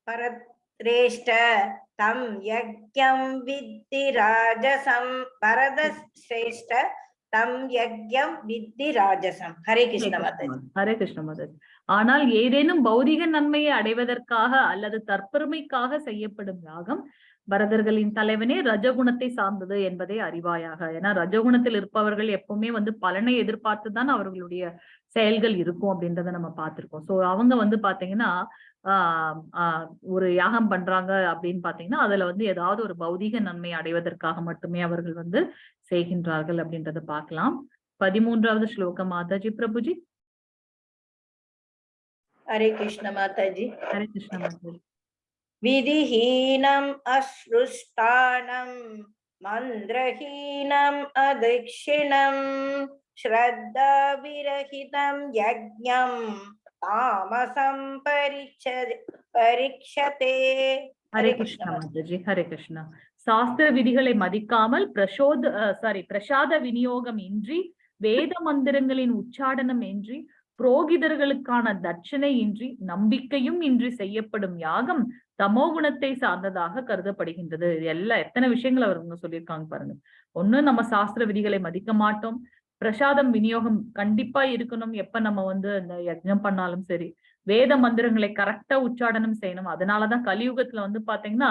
பரத்ரேஷ்ட தம் யஜ்ஞம் வித்தி ராஜசம் பரதஸ்ரேஷ்ட தம் யஜ்ஞம் வித்தி ராஜசம். ஹரே கிருஷ்ண மாதாஜி. ஹரே கிருஷ்ண மாதாஜி. ஆனால் ஏதேனும் பௌதிக நன்மையை அடைவதற்காக அல்லது தற்பெருமைக்காக செய்யப்படும் யாகம் பரதர்களின் தலைவனே ரஜகுணத்தை சார்ந்தது என்பதை அறிவாயாக. ஏன்னா ரஜகுணத்தில் இருப்பவர்கள் எப்பவுமே வந்து பலனை எதிர்பார்த்துதான் அவர்களுடைய செயல்கள் இருக்கும் அப்படின்றத நம்ம பார்த்திருக்கோம். சோ அவங்க வந்து பாத்தீங்கன்னா ஆஹ் ஆஹ் ஒரு யாகம் பண்றாங்க அப்படின்னு பாத்தீங்கன்னா அதுல வந்து ஏதாவது ஒரு பௌதிக நன்மை அடைவதற்காக மட்டுமே அவர்கள் வந்து செய்கின்றார்கள் அப்படின்றத பார்க்கலாம். 13வது ஸ்லோகம் மாதாஜி பிரபுஜி. ஹரே கிருஷ்ண மாதாஜி. ஹரே கிருஷ்ண மாதாஜி. விதிஹீனம் அஸ்ருஷ்டானம் மந்திரஹீனம் அதக்ஷிணம் ஸ்ரத்தா விரஹிதம் யஜ்ஞம் தாமசம் பரீட்சதே. ஹரே கிருஷ்ணா மாதாஜி. ஹரே கிருஷ்ணா. சாஸ்திர விதிகளை மதிக்காமல் பிரசாத விநியோகம் இன்றி, வேத மந்திரங்களின் உச்சாடனம் இன்றி, புரோகிதர்களுக்கான தட்சணை இன்றி, நம்பிக்கையும் இன்றி செய்யப்படும் யாகம் தமோ குணத்தை சார்ந்ததாக கருதப்படுகின்றது. இது எல்லாம் எத்தனை விஷயங்கள் அவங்க சொல்லியிருக்காங்க பாருங்க. ஒண்ணு, நம்ம சாஸ்திர விதிகளை மதிக்க மாட்டோம். பிரசாதம் விநியோகம் கண்டிப்பா இருக்கணும். எப்ப நம்ம வந்து அந்த யஜ்ஞம் பண்ணாலும் சரி, வேத மந்திரங்களை கரெக்டா உச்சாடனம் செய்யணும். அதனாலதான் கலியுகத்துல வந்து பாத்தீங்கன்னா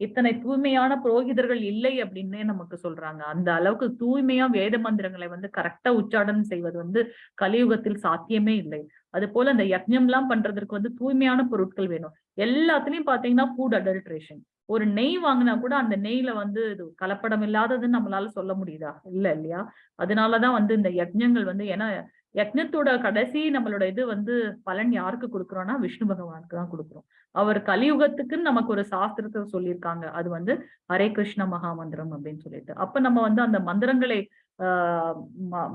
இத்தனை தூய்மையான புரோகிதர்கள் இல்லை அப்படின்னே நமக்கு சொல்றாங்க. அந்த அளவுக்கு தூய்மையா வேத மந்திரங்களை வந்து கரெக்டா உச்சாடனம் செய்வது வந்து கலியுகத்தில் சாத்தியமே இல்லை. அது போல அந்த யஜ்ஞம் எல்லாம் பண்றதற்கு வந்து தூய்மையான பொருட்கள் வேணும். எல்லாத்துலயும் பாத்தீங்கன்னா ஃபுட் அடல்ட்ரேஷன். ஒரு நெய் வாங்கினா கூட அந்த நெய்ல வந்து இது கலப்படம் இல்லாததுன்னு நம்மளால சொல்ல முடியுதா? இல்ல இல்லையா? அதனாலதான் வந்து இந்த யஜ்ஞங்கள் வந்து, ஏன்னா யஜ்ஞத்தோட கடைசி நம்மளோட இது வந்து பலன் யாருக்கு கொடுக்குறோம்னா விஷ்ணு பகவானுக்கு தான் கொடுக்குறோம். அவர் கலியுகத்துக்குன்னு நமக்கு ஒரு சாஸ்திரத்தை சொல்லியிருக்காங்க. அது வந்து ஹரே கிருஷ்ண மகாமந்திரம் அப்படின்னு சொல்லிட்டு. அப்ப நம்ம வந்து அந்த மந்திரங்களை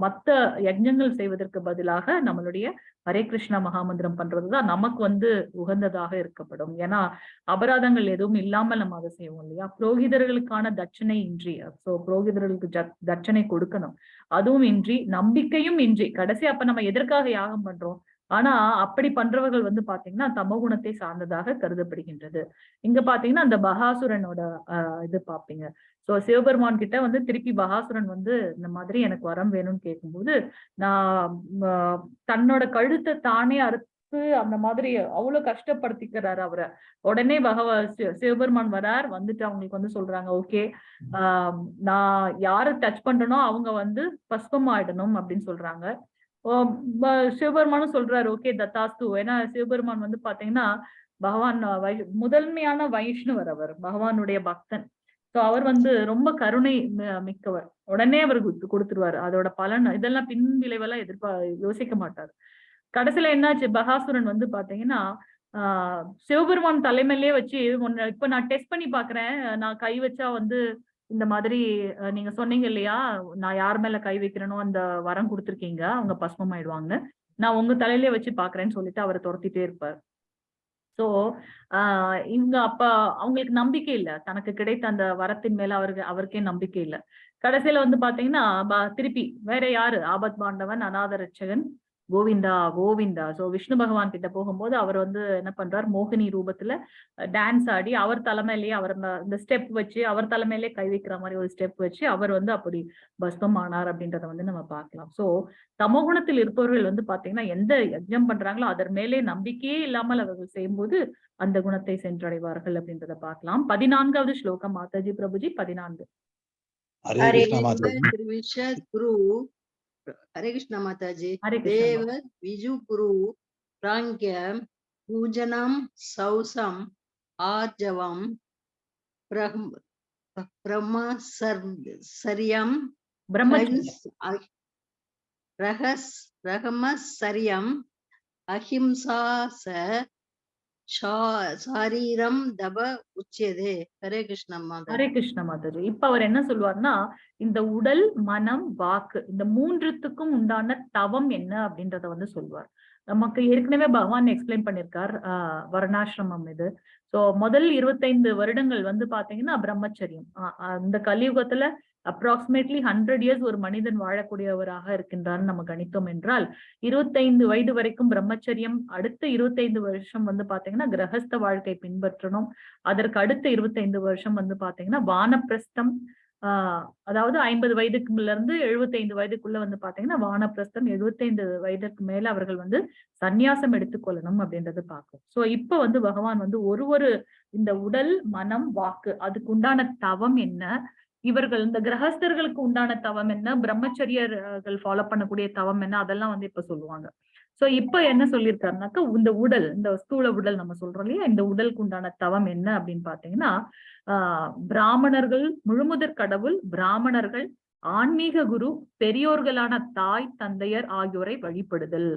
மத்த யஜ்ஞங்கள் செய்வதற்கு பதிலாக நம்மளுடைய ஹரே கிருஷ்ண மகாமந்திரம் பண்றதுதான் நமக்கு வந்து உகந்ததாக இருக்கப்படும். ஏன்னா அபராதங்கள் எதுவும் இல்லாமல் நம்ம அதை செய்வோம் இல்லையா? புரோகிதர்களுக்கான தட்சணை இன்றி, சோ புரோகிதர்களுக்கு தட்சணை கொடுக்கணும், அதுவும் இன்றி, நம்பிக்கையும் இன்றி, கடைசி அப்ப நம்ம எதற்காக யாகம் பண்றோம்? ஆனா அப்படி பண்றவர்கள் வந்து பாத்தீங்கன்னா தமோகுணத்தை சார்ந்ததாக கருதப்படுகின்றது. இங்க பாத்தீங்கன்னா அந்த பகாசுரனோட இது பாப்பீங்க. சோ சிவபெருமான் கிட்ட வந்து திருப்பி பகாசுரன் வந்து இந்த மாதிரி எனக்கு வரம் வேணும்னு கேட்கும்போது, நான் தன்னோட கழுத்தை தானே அறுத்து அந்த மாதிரி அவ்வளவு கஷ்டப்படுத்திக்கிறாரு அவரை. உடனே சிவபெருமான் வரார். வந்துட்டு அவங்களுக்கு வந்து சொல்றாங்க, ஓகே நான் யாரை டச் பண்றேனோ அவங்க வந்து பஸ்பம் ஆயிடணும் அப்படின்னு சொல்றாங்க. சிவபெருமானும் சொல்றாரு, ஓகே தத்தாஸ்து. ஏன்னா சிவபெருமான் வந்து பாத்தீங்கன்னா பகவான் முதன்மையான வைஷ்ணவர், அவர் பகவானுடைய பக்தன். சோ அவர் வந்து ரொம்ப கருணை மிக்கவர். உடனே அவர் கொடுத்துருவாரு. அதோட பலன் இதெல்லாம் பின் விளைவெல்லாம் யோசிக்க மாட்டாரு. கடைசியில என்னாச்சு, பகாசுரன் வந்து பாத்தீங்கன்னா சிவபெருமான் தலைமையிலேயே வச்சு, இப்ப நான் டெஸ்ட் பண்ணி பாக்குறேன், நான் கை வச்சா வந்து இந்த மாதிரி நீங்க சொன்னீங்க இல்லையா, நான் யார் மேல கை வைக்கிறேனோ அந்த வரம் கொடுத்துருக்கீங்க, அவங்க பஸ்மம் ஆயிடுவாங்க, நான் உங்க தலையிலே வச்சு பாக்குறேன்னு சொல்லிட்டு அவரை துரத்திட்டே இருப்பார். சோ இவங்க அப்ப அவங்களுக்கு நம்பிக்கை இல்ல, தனக்கு கிடைத்த அந்த வரத்தின் மேல அவருக்கே நம்பிக்கை இல்ல. கடைசியில வந்து பாத்தீங்கன்னா திருப்பி வேற யாரு, ஆபத் பாண்டவன், அநாத ரட்சகன், கோவிந்தா கோவிந்தா. சோ விஷ்ணு பகவான் கிட்ட போகும்போது அவர் வந்து என்ன பண்றார், மோகினி ரூபத்துல டான்ஸ் ஆடி அவர் தலைமையிலேயே அவர் இந்த ஸ்டெப் வச்சு அவர் தலைமையிலேயே கை வைக்கிற மாதிரி ஒரு ஸ்டெப் வச்சு அவர் வந்து அப்படி பஸ்மம் ஆனார் அப்படின்றத வந்து நம்ம பார்க்கலாம். சோ தமோகுணத்தில் இருப்பவர்கள் வந்து பாத்தீங்கன்னா எந்த யஜ்ஞம் பண்றாங்களோ அதன் மேலே நம்பிக்கையே இல்லாமல் அவர்கள் செய்யும்போது அந்த குணத்தை சென்றடைவார்கள் அப்படின்றத பார்க்கலாம். 14வது ஸ்லோகம் மாதாஜி பிரபுஜி 14. ஹரே கிருஷ்ணா மாதாஜி. குரு ஹரே கிருஷ்ணா மாதாஜி. ஹரே கிருஷ்ணா. தேவ விஜு குரு பிராங்கிய பூஜனம் சௌசம் ஆர்ஜவம் பிரம்ம சரியம். ரகஸ் ரகமசரியம் அஹிம்சா ச சாரீரம் தப உச்சியதே. ஹரே கிருஷ்ணா மாதா. ஹரே கிருஷ்ண மாதாஜி. இப்ப அவர் என்ன சொல்வார்னா, இந்த உடல், மனம், வாக்கு இந்த மூன்றுத்துக்கும் உண்டான தவம் என்ன அப்படின்றத வந்து சொல்வார். நமக்கு ஏற்கனவே பகவான் எக்ஸ்பிளைன் பண்ணிருக்கார். வர்ணாசிரமம் இது. சோ முதல் 25 வருடங்கள் வந்து பாத்தீங்கன்னா பிரம்மச்சரியம். அந்த கலியுகத்துல அப்ராக்சிமேட்லி 100 இயர்ஸ் ஒரு மனிதன் வாழக்கூடியவராக இருக்கின்றார்னு நம்ம கணித்தோம் என்றால், 25 வயது வரைக்கும் பிரம்மச்சரியம், அடுத்த 25 வருஷம் வந்து பாத்தீங்கன்னா கிரகஸ்த வாழ்க்கை பின்பற்றணும். அதற்கு அடுத்த 25 வருஷம் வந்து பாத்தீங்கன்னா வானப்பிரஸ்தம், அதாவது 50 வயதுக்குள்ள இருந்து 75 வயதுக்குள்ள வந்து பாத்தீங்கன்னா வானப்பிரஸ்தம், 75 வயதுக்கு மேல அவர்கள் வந்து சந்நியாசம் எடுத்துக்கொள்ளணும் அப்படின்றது பார்க்கும். சோ இப்ப வந்து பகவான் வந்து ஒரு ஒரு இந்த உடல், மனம், வாக்கு அதுக்கு உண்டான தவம் என்ன, இவர்கள் இந்த கிரகஸ்தர்களுக்கு உண்டான தவம் என்ன, பிரம்மச்சரியர்கள் ஃபாலோ பண்ணக்கூடிய தவம் என்ன, அதெல்லாம் வந்து இப்ப சொல்லுவாங்க. சோ இப்ப என்ன சொல்லியிருக்காருனாக்கா, இந்த உடல், இந்த ஸ்தூல உடல் நம்ம சொல்றோம் இல்லையா, இந்த உடலுக்கு உண்டான தவம் என்ன அப்படின்னு பாத்தீங்கன்னா, பிராமணர்கள், முழுமுதற் கடவுள், பிராமணர்கள், ஆன்மீக குரு, பெரியோர்களான தாய் தந்தையர் ஆகியோரை வழிபடுதல்.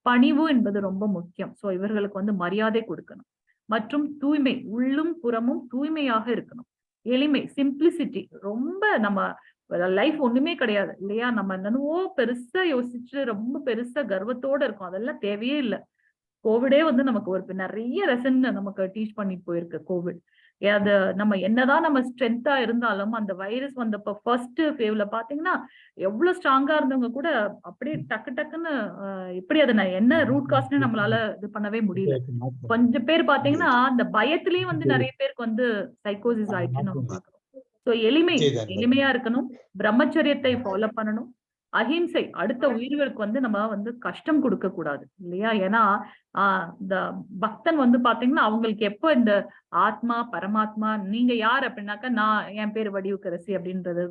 பணிவு என்பது ரொம்ப முக்கியம். சோ இவர்களுக்கு வந்து மரியாதை கொடுக்கணும். மற்றும் தூய்மை, உள்ளும் புறமும் தூய்மையாக இருக்கணும். எளிமை, சிம்பிளிசிட்டி. ரொம்ப நம்ம லைஃப் ஒண்ணுமே கிடையாது இல்லையா, நம்ம என்னென்னவோ பெருசா யோசிச்சு ரொம்ப பெருசா கர்வத்தோட இருக்கும், அதெல்லாம் தேவையே இல்லை. கோவிடே வந்து நமக்கு ஒரு நிறைய லெசன் நமக்கு டீச் பண்ணிட்டு போயிருக்கு கோவிட். அது நம்ம என்னதான் நம்ம ஸ்ட்ரென்த்தா இருந்தாலும் அந்த வைரஸ் வந்தப்ப ஃபர்ஸ்ட் வேவ்ல பாத்தீங்கன்னா எவ்வளவு ஸ்ட்ராங்கா இருந்தவங்க கூட அப்படியே டக்கு டக்குன்னு எப்படி அதை நான் என்ன ரூட் காஸ்ட்னு நம்மளால இது பண்ணவே முடியல. கொஞ்சம் பேர் பாத்தீங்கன்னா அந்த பயத்திலயும் வந்து நிறைய பேருக்கு வந்து சைக்கோசிஸ் ஆயிடுச்சுன்னு நம்ம பாக்குறோம். சோ எளிமை, எளிமையா இருக்கணும், பிரம்மச்சரியத்தை ஃபாலோ பண்ணணும், அஹிம்சை, அடுத்த உயிர்களுக்கு வந்து நம்ம வந்து கஷ்டம் கொடுக்க கூடாது இல்லையா. ஏன்னா இந்த பக்தன் வந்து பாத்தீங்கன்னா அவங்களுக்கு எப்ப இந்த ஆத்மா பரமாத்மா நீங்க யார் அப்படின்னாக்கா, நான் என் பேர் வடிவுக்கரசி அப்படின்றது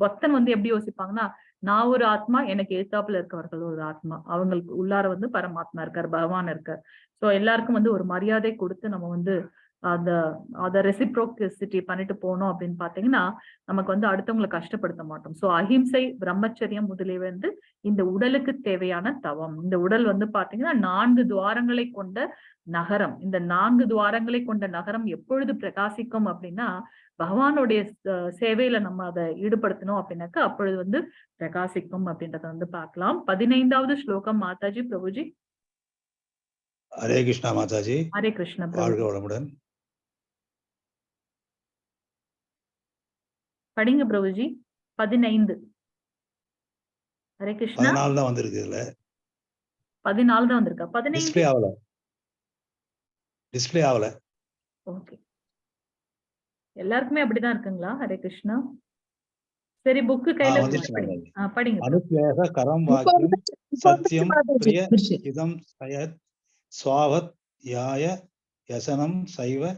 பக்தன் வந்து எப்படி யோசிப்பாங்கன்னா, நான் ஒரு ஆத்மா, எனக்கு எதிர்த்தாப்புல இருக்கவர்கள் ஒரு ஆத்மா, அவங்களுக்கு உள்ளார வந்து பரமாத்மா இருக்கார், பகவான் இருக்கார். சோ எல்லாருக்கும் வந்து ஒரு மரியாதை கொடுத்து நம்ம வந்து அந்த அத ரெசிப்ரோசிட்டி பண்ணிட்டு போனோம் அப்படின்னு பாத்தீங்கன்னா நமக்கு வந்து அடுத்தவங்களை கஷ்டப்படுத்த மாட்டோம். சோ அஹிம்சை, பிரம்மச்சரியம் முதலியவை வந்து இந்த உடலுக்கு தேவையான தவம். இந்த உடல் வந்து பாத்தீங்கன்னா 4 துவாரங்களை கொண்ட நகரம். இந்த 4 துவாரங்களை கொண்ட நகரம் எப்பொழுது பிரகாசிக்கும் அப்படின்னா, பகவானுடைய சேவையில நம்ம அதை ஈடுபடுத்தணும் அப்படின்னாக்கா அப்பொழுது வந்து பிரகாசிக்கும் அப்படின்றத வந்து பார்க்கலாம். 15வது ஸ்லோகம் மாதாஜி, பிரபுஜி. ஹரே கிருஷ்ணா மாதாஜி. ஹரே கிருஷ்ணா பிரபு. வாழ்க வளமுடன். படிங்க பிரபுஜி. 15. ஹரே கிருஷ்ணா. 14 தான் வந்திருக்கு இதுல. 14 தான் வந்திருக்கா? 15 டிஸ்பிளே ஆகல. டிஸ்பிளே ஆகல. ஓகே, எல்லாருக்குமே அப்படிதான் இருக்குங்களா? ஹரே கிருஷ்ணா. சரி, புக்கு கையில வந்துருச்சு படிங்க. மாதாஜி. படிங்க. அனுத்வேக கரம் வாக்கியம் சத்யம் பிரிய இதம் சயத் சுவாவத் யாய யசனம் சைவ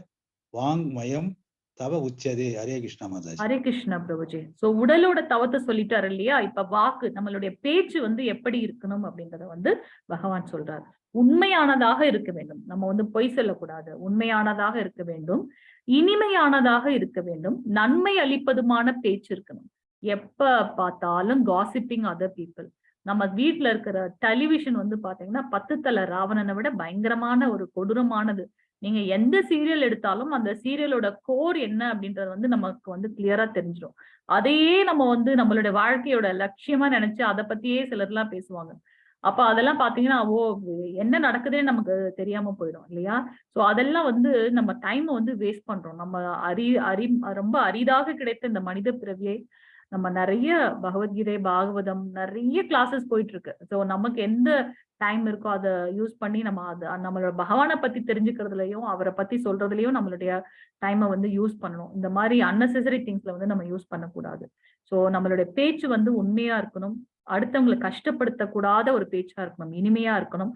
வாங்மயம் தவ உச்சதே. ஹரே கிருஷ்ணா மாதாஜி. ஹரே கிருஷ்ணா பிரபுஜி. சோ உடலோட தவத்தை சொல்லிட்டாரு இல்லையா. இப்ப வாக்கு, நம்மளுடைய பேச்சு வந்து எப்படி இருக்கணும் அப்படின்றத வந்து பகவான் சொல்றாரு. உண்மையானதாக இருக்க வேண்டும், நம்ம வந்து பொய் சொல்லக்கூடாது, உண்மையானதாக இருக்க வேண்டும், இனிமையானதாக இருக்க வேண்டும், நன்மை அளிப்பதுமான பேச்சு இருக்கணும். எப்ப பார்த்தாலும் காசிப்பிங் அதர் பீப்புள். நம்ம வீட்டுல இருக்கிற டெலிவிஷன் வந்து பாத்தீங்கன்னா 10 தலை ராவணனை விட பயங்கரமான ஒரு கொடூரமானது. நீங்க எந்த சீரியல் எடுத்தாலும் அந்த சீரியலோட கோர் என்ன அப்படின்றது வந்து நமக்கு வந்து கிளியரா தெரிஞ்சிடும். அதையே நம்ம வந்து நம்மளுடைய வாழ்க்கையோட லட்சியமா நினைச்சு அதை பத்தியே சிலர்லாம் பேசுவாங்க. அப்ப அதெல்லாம் பாத்தீங்கன்னா ஓ என்ன நடக்குதுன்னு நமக்கு தெரியாம போயிடும் இல்லையா. சோ அதெல்லாம் வந்து நம்ம டைமை வந்து வேஸ்ட் பண்றோம். நம்ம ரொம்ப அரிதாக கிடைத்த இந்த மனித பிறவியை நம்ம நிறைய பகவத்கீதை, பாகவதம் நிறைய கிளாஸஸ் போயிட்டு இருக்கு. சோ நமக்கு எந்த டைம் இருக்கோ அதை யூஸ் பண்ணி நம்ம அதை நம்மளோட பகவானை பத்தி தெரிஞ்சுக்கிறதுலயும் அவரை பத்தி சொல்றதுலயும் நம்மளுடைய டைமை வந்து யூஸ் பண்ணணும். இந்த மாதிரி அன்னெசரி திங்ஸ்ல வந்து நம்ம யூஸ் பண்ணக்கூடாது. சோ நம்மளுடைய பேச்சு வந்து உண்மையா இருக்கணும், அடுத்தவங்களை கஷ்டப்படுத்தக்கூடாத ஒரு பேச்சா இருக்கணும், இனிமையா இருக்கணும்,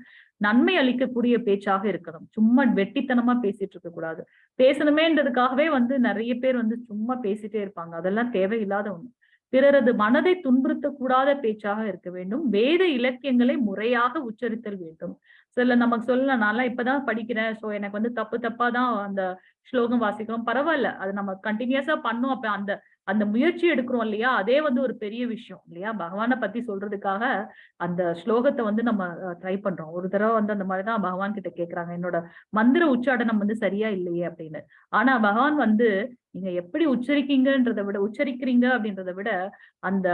நன்மை அளிக்கக்கூடிய பேச்சாக இருக்கணும். சும்மா வெட்டித்தனமா பேசிட்டு இருக்க கூடாது. பேசணுமேன்றதுக்காகவே வந்து நிறைய பேர் வந்து சும்மா பேசிட்டே இருப்பாங்க, அதெல்லாம் தேவையில்லாத ஒண்ணு. பிறரது மனதை துன்புறுத்தக்கூடாத பேச்சாக இருக்க வேண்டும். வேத இலக்கியங்களை முறையாக உச்சரித்தல் வேண்டும். சில நமக்கு சொல்லலாம், நான்லாம் இப்பதான் படிக்கிறேன், சோ எனக்கு வந்து தப்பு தப்பா தான் அந்த ஸ்லோகம் வாசிக்கிறோம். பரவாயில்ல, அது நம்ம கண்டினியூஸா பண்ணோம். அப்ப அந்த அந்த முயற்சி எடுக்கிறோம் இல்லையா, அதே வந்து ஒரு பெரிய விஷயம் இல்லையா? பகவானை பத்தி சொல்றதுக்காக அந்த ஸ்லோகத்தை வந்து நம்ம ட்ரை பண்றோம். ஒரு தடவை வந்து அந்த மாதிரிதான் பகவான் கிட்ட கேக்குறாங்க, என்னோட மந்திர உச்சாடனம் வந்து சரியா இல்லையே அப்படின்னு. ஆனா பகவான் வந்து நீங்க எப்படி உச்சரிக்கீங்கன்றதை விட, உச்சரிக்கிறீங்க அப்படின்றத விட, அந்த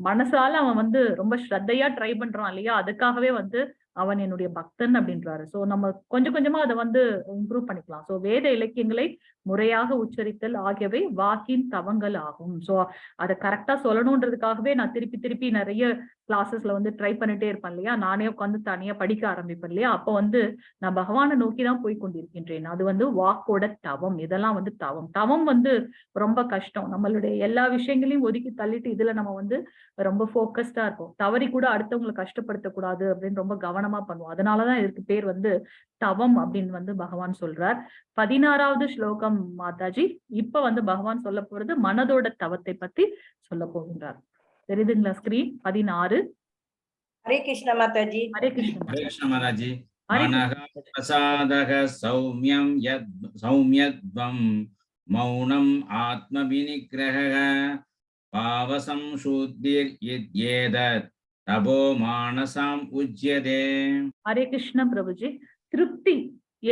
மனசால அவன் வந்து ரொம்ப ஸ்ரத்தையா ட்ரை பண்றான் இல்லையா, அதுக்காகவே வந்து அவன் என்னுடைய பக்தன் அப்படின்றாரு. சோ நம்ம கொஞ்சம் கொஞ்சமா அதை வந்து இம்ப்ரூவ் பண்ணிக்கலாம். சோ வேத இலக்கியங்களை முறையாக உச்சரித்தல் ஆகியவை வாக்கின் தவங்கள் ஆகும். சோ அதை கரெக்டா சொல்லணுன்றதுக்காகவே நான் திருப்பி திருப்பி நிறைய கிளாஸஸ்ல வந்து ட்ரை பண்ணிட்டே இருப்பேன் இல்லையா. நானே உட்காந்து தனியா படிக்க ஆரம்பிப்பேன் இல்லையா. அப்போ வந்து நான் பகவானை நோக்கி தான் போய் கொண்டிருக்கின்றேன். அது வந்து வாக்கோட தவம். இதெல்லாம் வந்து தவம். தவம் வந்து ரொம்ப கஷ்டம். நம்மளுடைய எல்லா விஷயங்களையும் ஒதுக்கி தள்ளிட்டு இதுல நம்ம வந்து ரொம்ப போக்கஸ்டா இருப்போம். தவறி கூட அடுத்தவங்களை கஷ்டப்படுத்தக்கூடாது அப்படின்னு ரொம்ப கவனமா பண்ணுவோம். அதனாலதான் இதுக்கு பேர் வந்து தவம் அப்படின்னு வந்து பகவான் சொல்றார். 16வது ஸ்லோகம் மாதாஜி. இப்ப வந்து பகவான் சொல்ல போறது மனதோட தவத்தை பத்தி சொல்ல போகின்றார். தெரியுதுங்களா ஸ்கிரீன்? 16. ஹரே கிருஷ்ண மாதாஜி. ஹரே கிருஷ்ண. ஹரே கிருஷ்ண மாதாஜி. ஹரே மனः கிருஷ்ண. பிரசாதக சௌமியம் யத் சௌமியத்வம் மௌனம் ஆத்ம விநிகிரக பாவசம்சூத்திர் இத்யேதத் தபோ மானசாம் உஜ்யதே. ஹரே கிருஷ்ண பிரபுஜி. திருப்தி,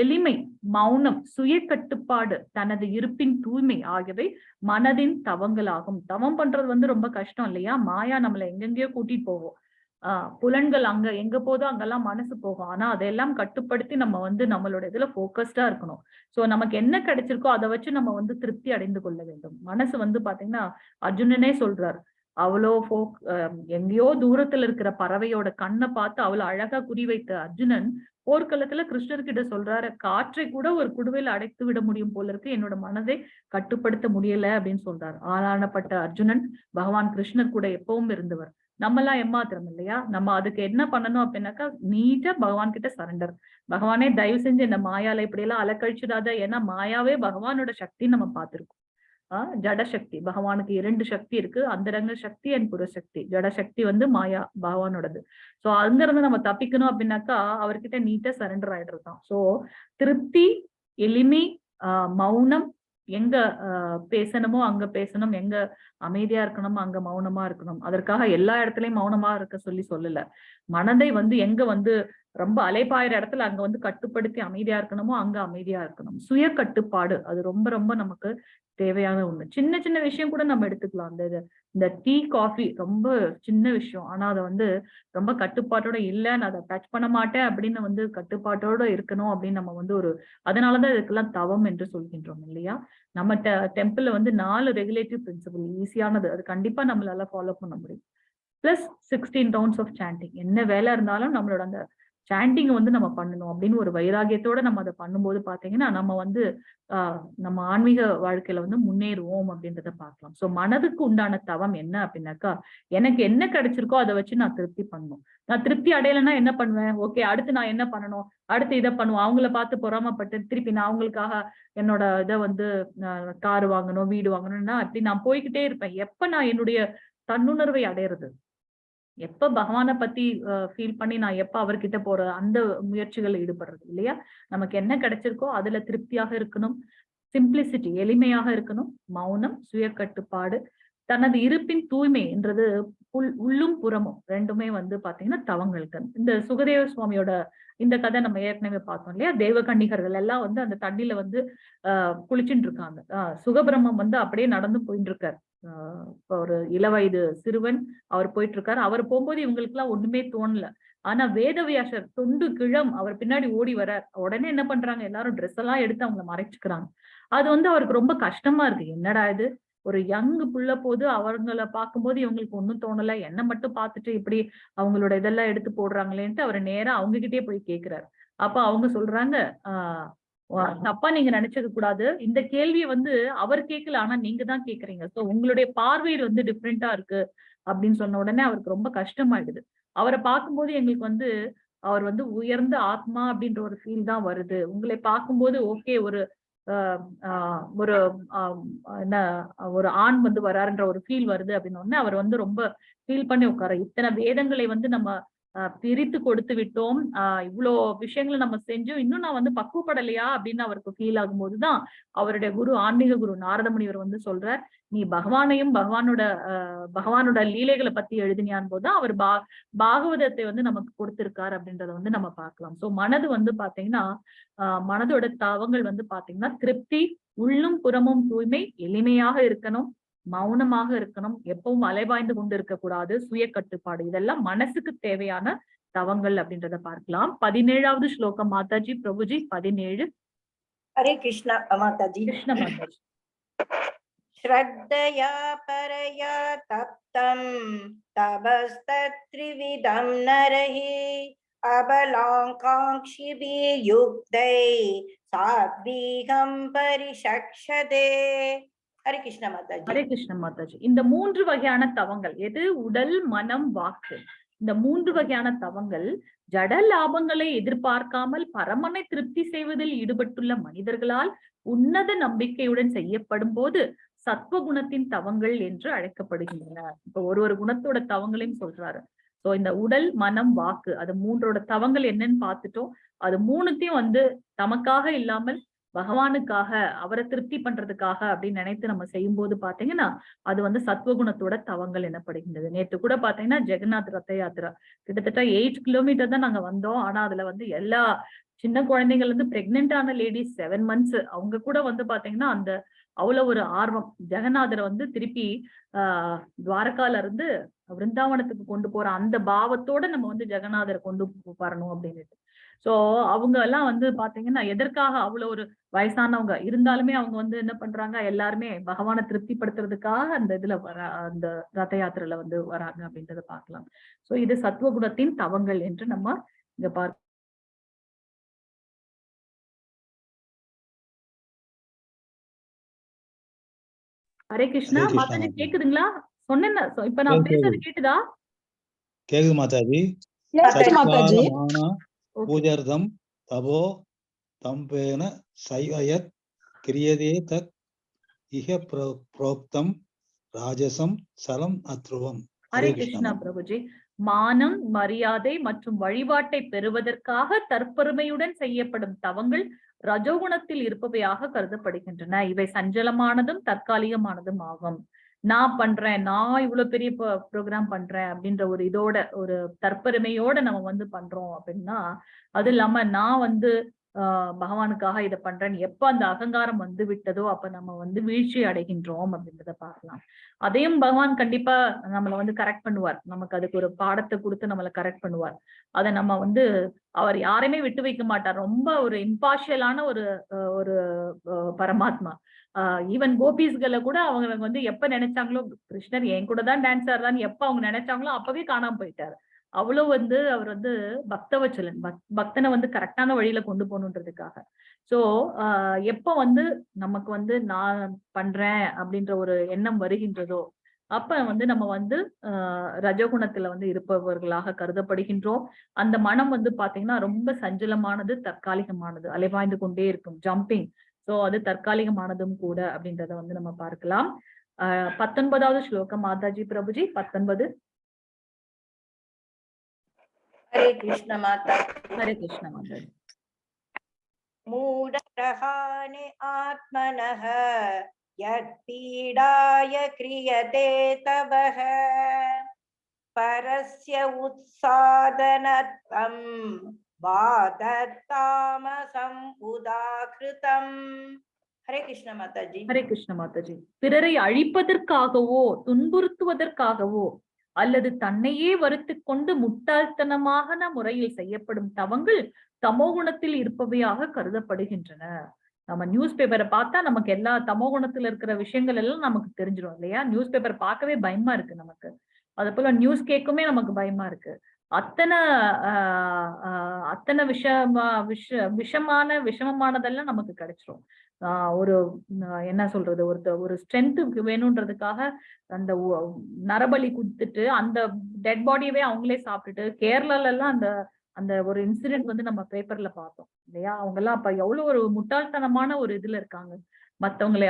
எளிமை, மௌனம், சுய கட்டுப்பாடு, தனது இருப்பின் தூய்மை ஆகியவை மனதின் தவங்களாகும். தவம் பண்றது வந்து ரொம்ப கஷ்டம் இல்லையா? மாயா நம்மளை எங்கெங்கேயோ கூட்டிட்டு போகும். புலன்கள் அங்க எங்க போதோ அங்கெல்லாம் மனசு போகும். ஆனா அதையெல்லாம் கட்டுப்படுத்தி நம்ம வந்து நம்மளோட இதுல போக்கஸ்டா இருக்கணும். சோ நமக்கு என்ன கிடைச்சிருக்கோ அதை வச்சு நம்ம வந்து திருப்தி அடைந்து கொள்ள வேண்டும். மனசு வந்து பாத்தீங்கன்னா அர்ஜுனனே சொல்றார், அவ்வளோ எங்கேயோ தூரத்துல இருக்கிற பறவையோட கண்ணை பார்த்து அவ்வளவு அழகா குறிவைத்த அர்ஜுனன் போர்க்களத்துல கிருஷ்ணர்கிட்ட சொல்றாரு, காற்றை கூட ஒரு குடுவையில அடைத்து விட முடியும் போல இருக்கு, என்னோட மனதை கட்டுப்படுத்த முடியல அப்படின்னு சொல்றாரு. ஆளானப்பட்ட அர்ஜுனன் பகவான் கிருஷ்ணர் கூட எப்பவும் இருந்தவர். நம்மெல்லாம் ஏமாத்திரம் இல்லையா? நம்ம அதுக்கு என்ன பண்ணணும் அப்படின்னாக்கா நீட்டா பகவான் கிட்ட சரண்டர். பகவானே தயவு செஞ்சு இந்த மாயால இப்படி எல்லாம் அலக்கழிச்சிடாத. ஏன்னா மாயாவே பகவானோட சக்தின்னு நம்ம பார்த்திருக்கோம். ஜடசக்தி, பகவானுக்கு 2 சக்தி இருக்கு, அந்தரங்க சக்தி அண்ட் புறசக்தி. ஜடசக்தி வந்து மாயா பகவானோடது. சோ அங்க இருந்து நம்ம தப்பிக்கணும் அப்படின்னாக்கா அவர்கிட்ட நீட்டா சரண்டர் ஆயிடுறதுதான். சோ திருப்தி, எளிமை, மௌனம், எங்க பேசணுமோ அங்க பேசணும், எங்க அமைதியா இருக்கணுமோ அங்க மௌனமா இருக்கணும். அதற்காக எல்லா இடத்துலயும் மௌனமா இருக்க சொல்லி சொல்லல. மனதை வந்து எங்க வந்து ரொம்ப அலைப்பாயிற இடத்துல அங்க வந்து கட்டுப்படுத்தி அமைதியா இருக்கணுமோ அங்க அமைதியா இருக்கணும். சுய கட்டுப்பாடு அது ரொம்ப ரொம்ப நமக்கு தேவையான ஒண்ணு. சின்ன சின்ன விஷயம் கூட நம்ம எடுத்துக்கலாம். அந்த இது, இந்த டீ காஃபி ரொம்ப சின்ன விஷயம், ஆனா அதை வந்து ரொம்ப கட்டுப்பாட்டோட இல்ல நான் அதை டச் பண்ண மாட்டேன் அப்படின்னு வந்து கட்டுப்பாட்டோட இருக்கணும் அப்படின்னு நம்ம வந்து ஒரு, அதனாலதான் இதுக்கெல்லாம் தவம் என்று சொல்கின்றோம் இல்லையா? நம்ம டெம்பிள்ல வந்து 4 ரெகுலேட்டிவ் பிரின்சிபல் ஈஸியானது, அது கண்டிப்பா நம்மளால ஃபாலோ பண்ண முடியும். Plus 16 rounds of sanding. என்ன வேலை இருந்தாலும் நம்மளோட அந்த சாண்டிங்கை வந்து நம்ம பண்ணணும் அப்படின்னு ஒரு வைராகியத்தோட நம்ம அதை பண்ணும்போது பாத்தீங்கன்னா நம்ம வந்து நம்ம ஆன்மீக வாழ்க்கையில வந்து முன்னேறுவோம் அப்படின்றத பார்க்கலாம். சோ மனதுக்கு உண்டான தவம் என்ன அப்படின்னாக்கா, எனக்கு என்ன கிடைச்சிருக்கோ அதை வச்சு நான் திருப்தி பண்ணணும். நான் திருப்தி அடையலைன்னா என்ன பண்ணுவேன்? ஓகே, அடுத்து நான் என்ன பண்ணணும், அடுத்து இதை பண்ணுவோம். அவங்கள பார்த்து பொறாமப்பட்டு திருப்பி நான் அவங்களுக்காக என்னோட இதை வந்து கார் வாங்கணும், வீடு வாங்கணும்னா அப்படி நான் போய்கிட்டே இருப்பேன். எப்ப நான் என்னுடைய தன்னுணர்வை அடையிறது, எப்ப பகவானை பத்தி ஃபீல் பண்ணி நான் எப்ப அவர்கிட்ட போற அந்த முயற்சிகள் ஈடுபடுறது இல்லையா? நமக்கு என்ன கிடைச்சிருக்கோ அதுல திருப்தியாக இருக்கணும். சிம்பிளிசிட்டி, எளிமையாக இருக்கணும். மௌனம், சுய கட்டுப்பாடு, தனது இருப்பின் தூய்மை என்றது உள்ளும் புறமும் ரெண்டுமே வந்து பாத்தீங்கன்னா தவங்களுக்கு. இந்த சுகதேவ சுவாமியோட இந்த கதை நம்ம ஏற்கனவே பார்த்தோம் இல்லையா? தேவகன்னிகர்கள் எல்லாம் வந்து அந்த தண்ணியில வந்து குளிச்சுட்டு இருக்காங்க. சுகபிரம்மம் வந்து அப்படியே நடந்து போயிட்டு இருக்காரு. இப்ப ஒரு இளவயது சிறுவன் அவர் போயிட்டு இருக்காரு. அவர் போகும்போது இவங்களுக்கு எல்லாம் ஒண்ணுமே தோணல. ஆனா வேதவியாசர் தொண்டு கிழம் அவர் பின்னாடி ஓடி வர்றார். உடனே என்ன பண்றாங்க, எல்லாரும் ட்ரெஸ் எல்லாம் எடுத்து அவங்கள மறைச்சுக்கிறாங்க. அது வந்து அவருக்கு ரொம்ப கஷ்டமா இருக்கு. என்னடா இது, ஒரு யங் புள்ள போது அவங்கள பார்க்கும்போது இவங்களுக்கு ஒண்ணும் தோணல, என்ன மட்டும் பார்த்துட்டு இப்படி அவங்களோட இதெல்லாம் எடுத்து போடுறாங்களேன்ட்டு அவர் நேரா அவங்க கிட்டயே போய் கேக்குறாரு. அப்ப அவங்க சொல்றாங்க, தப்பா நீங்க நினைச்சுக்க கூடாது, இந்த கேள்வியை வந்து அவர் கேட்கல, ஆனா நீங்க தான் கேக்குறீங்க, சோ உங்களுடைய பார்வை வந்து டிஃப்ரெண்டா இருக்கு அப்படின்னு சொன்ன உடனே அவருக்கு ரொம்ப கஷ்டமாயிடுது. அவரை பார்க்கும்போது எங்களுக்கு வந்து அவர் வந்து உயர்ந்த ஆத்மா அப்படின்ற ஒரு ஃபீல் தான் வருது. உங்களை பார்க்கும்போது ஓகே, ஒரு ஒரு என்ன ஒரு ஆண் வந்து வராருன்ற ஒரு ஃபீல் வருது அப்படின்னு உடனே அவர் வந்து ரொம்ப ஃபீல் பண்ணி உட்கார. இத்தனை வேதங்களை வந்து நம்ம பிரித்து கொடுத்து விட்டோம், இவ்வளோ விஷயங்களை நம்ம செஞ்சோம், இன்னும் நான் வந்து பக்குவப்படலையா அப்படின்னு அவருக்கு ஃபீல் ஆகும்போதுதான் அவருடைய குரு, ஆன்மீக குரு நாரத முனிவர் வந்து சொல்றார், நீ பகவானையும் பகவானோட பகவானோட லீலைகளை பத்தி எழுதினியான் போதுதான் அவர் பாகவதத்தை வந்து நமக்கு கொடுத்திருக்காரு அப்படின்றத வந்து நம்ம பார்க்கலாம். சோ மனது வந்து பாத்தீங்கன்னா மனதோட தவங்கள் வந்து பாத்தீங்கன்னா திருப்தி, உள்ளும் புறமும் தூய்மை, எளிமையாக இருக்கணும், மௌனமாக இருக்கணும், எப்பவும் அலைபாய்ந்து கொண்டு இருக்க கூடாது, சுய கட்டுப்பாடு, இதெல்லாம் மனசுக்கு தேவையான தவங்கள் அப்படின்றத பார்க்கலாம். 17வது ஸ்லோகம் மாதாஜி, பிரபுஜி 17. ஹரே கிருஷ்ணா மாதாஜி. கிருஷ்ண மாதாஜி. ஸ்ரத்தயா பரயா தப்தம் தபஸ்தத்ரிவிதம் நரஹி அபலாங்காங்ஷிபியுக்தை சாத்வீகம் பரிஷக்ஷதே. ஹரே கிருஷ்ண மாதாஜி. ஹரே கிருஷ்ண மாதாஜி. இந்த 3 வகையான தவங்கள் எது? உடல், மனம், வாக்கு. இந்த 3 வகையான தவங்கள் ஜட லாபங்களை எதிர்பார்க்காமல் பரமனை திருப்தி செய்வதில் ஈடுபட்டுள்ள மனிதர்களால் உன்னத நம்பிக்கையுடன் செய்யப்படும் போது சத்வகுணத்தின் தவங்கள் என்று அழைக்கப்படுகின்றன. இப்ப ஒரு ஒரு குணத்தோட தவங்களையும் சொல்றாரு. சோ இந்த உடல், மனம், வாக்கு, அது 3ஓட தவங்கள் என்னன்னு பார்த்துட்டோம். அது 3த்தையும் வந்து தமக்காக இல்லாமல் பகவானுக்காக, அவரை திருப்தி பண்றதுக்காக அப்படின்னு நினைத்து நம்ம செய்யும் போது பாத்தீங்கன்னா அது வந்து சத்வகுணத்தோட தவங்கள் எனப்படுகின்றது. நேற்று கூட பாத்தீங்கன்னா ஜெகநாத் ரத யாத்திரா கிட்டத்தட்ட 8 கிலோமீட்டர் தான் நாங்க வந்தோம். ஆனா அதுல வந்து எல்லா சின்ன குழந்தைங்கள்ல இருந்து பிரெக்னென்ட் ஆன லேடிஸ் 7 மந்த்ஸ் அவங்க கூட வந்து பாத்தீங்கன்னா அந்த அவ்வளவு ஒரு ஆர்வம். ஜெகநாதரை வந்து திருப்பி துவாரகால இருந்து விருந்தாவனத்துக்கு கொண்டு போற அந்த பாவத்தோட நம்ம வந்து ஜெகநாதரை கொண்டு வரணும் அப்படின்னுட்டு. சோ அவங்க எல்லாம் வந்து பாத்தீங்கன்னா எதற்காக அவ்வளவு ஒரு வயசானவங்க இருந்தாலுமே அவங்க வந்து என்ன பண்றாங்க, எல்லாருமே பகவானை திருப்திப்படுத்துறதுக்காக அந்த இதுல வர, அந்த ரத யாத்திரையில வந்து வராங்க அப்படின்றத பார்க்கலாம். சோ இது சத்வகுணத்தின் தவங்கள் என்று நம்ம இங்க பார்க்கலாம். ஹரே கிருஷ்ணா மாதாஜி, கேக்குதுங்களா? சொன்னேன் இப்ப நான் பேசுறது கேக்குதா? கேக்குது மாதாஜி. மாதாஜி. பூஜார்த்தம் தபோ தம்பேன சைவயத் கிரியதே தத் இஹ புரோக்தம் ராஜசம் சலம் அத்ருவம். ஹரே கிருஷ்ணா பிரபுஜி. மானம், மரியாதை மற்றும் வழிபாட்டை பெறுவதற்காக தற்பெருமையுடன் செய்யப்படும் தவங்கள் ரஜோகுணத்தில் இருப்பவையாக கருதப்படுகின்றன. இவை சஞ்சலமானதும் தற்காலிகமானதும் ஆகும். நான் பண்றேன், நான் இவ்வளவு பெரிய ப்ரோக்ராம் பண்றேன் அப்படின்ற ஒரு இதோட, ஒரு தற்பெருமையோட நம்ம வந்து பண்றோம் அப்படின்னா, அது இல்லாம நான் வந்து பகவானுக்காக இதை பண்றேன்னு எப்ப அந்த அகங்காரம் வந்து விட்டதோ அப்ப நம்ம வந்து வீழ்ச்சி அடைகின்றோம் அப்படின்றத பார்க்கலாம். அதையும் பகவான் கண்டிப்பா நம்மளை வந்து கரெக்ட் பண்ணுவார். நமக்கு அதுக்கு ஒரு பாடத்தை கொடுத்து நம்மளை கரெக்ட் பண்ணுவார். அதை நம்ம வந்து அவர் யாரையுமே விட்டு வைக்க மாட்டார். ரொம்ப ஒரு இம்பார்ஷியலான ஒரு ஒரு பரமாத்மா. ஈவன் கோபீஸ்களை கூட அவங்க வந்து எப்ப நினைச்சாங்களோ, கிருஷ்ணர் என் கூட தான் டான்ஸ் ஆடுறான்னு எப்ப அவங்க நினைச்சாங்களோ அப்பவே காணாம போயிட்டாரு. அவ்வளவு வந்து அவர் வந்து பக்தவச்சலன், பக்தனை வந்து கரெக்டான வழியில கொண்டு போகணுன்றதுக்காக. சோ எப்ப வந்து நமக்கு வந்து நான் பண்றேன் அப்படின்ற ஒரு எண்ணம் வருகின்றதோ அப்ப வந்து நம்ம வந்து ரஜகுணத்துல வந்து இருப்பவர்களாக கருதப்படுகின்றோம். அந்த மனம் வந்து பாத்தீங்கன்னா ரொம்ப சஞ்சலமானது, தற்காலிகமானது, அலைவாய்ந்து கொண்டே இருக்கும், ஜம்பிங். சோ அது தற்காலிகமானதும் கூட அப்படின்றத வந்து நம்ம பார்க்கலாம். 19வது ஸ்லோகம் மாதாஜி, பிரபுஜி 19. ஹரே கிருஷ்ண மாதா. ஹரே கிருஷ்ண மாதாஜி. மூடரஹானி ஆத்மனஹ யத் பீடாய கிரியதே தவஹ பரஸ்ய உத்சாதனத்வம் வாதத்தாமசம் உதாகிருதம். ஹரே கிருஷ்ண மாதாஜி. ஹரே கிருஷ்ண மாதாஜி. பிறரை அழிப்பதற்காகவோ துன்புறுத்துவதற்காகவோ அல்லது தன்னையே வருத்திக் கொண்டு முட்டாள்தனமான முறையில் செய்யப்படும் தவங்கள் தமோகுணத்தில் இருப்பவையாக கருதப்படுகின்றன. நம்ம நியூஸ் பேப்பரை பார்த்தா நமக்கு எல்லா தமோகுணத்துல இருக்கிற விஷயங்கள் எல்லாம் நமக்கு தெரிஞ்சிடும் இல்லையா? நியூஸ் பேப்பர் பார்க்கவே பயமா இருக்கு நமக்கு. அது போல நியூஸ் கேட்குமே நமக்கு பயமா இருக்கு. அத்தனை அத்தனை விஷமான விஷமமானதெல்லாம் நமக்கு கிடைச்சிரும். ஒரு என்ன சொல்றது, ஒரு ஸ்ட்ரென்த் வேணும்ன்றதுக்காக அந்த நரபலி கொடுத்துட்டு அந்த டெட் பாடியவே அவங்களே சாப்பிட்டுட்டு கேரளால எல்லாம் அந்த அந்த ஒரு இன்சிடென்ட் வந்து நம்ம பேப்பர்ல பார்த்தோம் இல்லையா? அவங்க எல்லாம் அப்ப எவ்வளவு ஒரு முட்டாள்தனமான ஒரு இதுல இருக்காங்க. மத்தவங்களை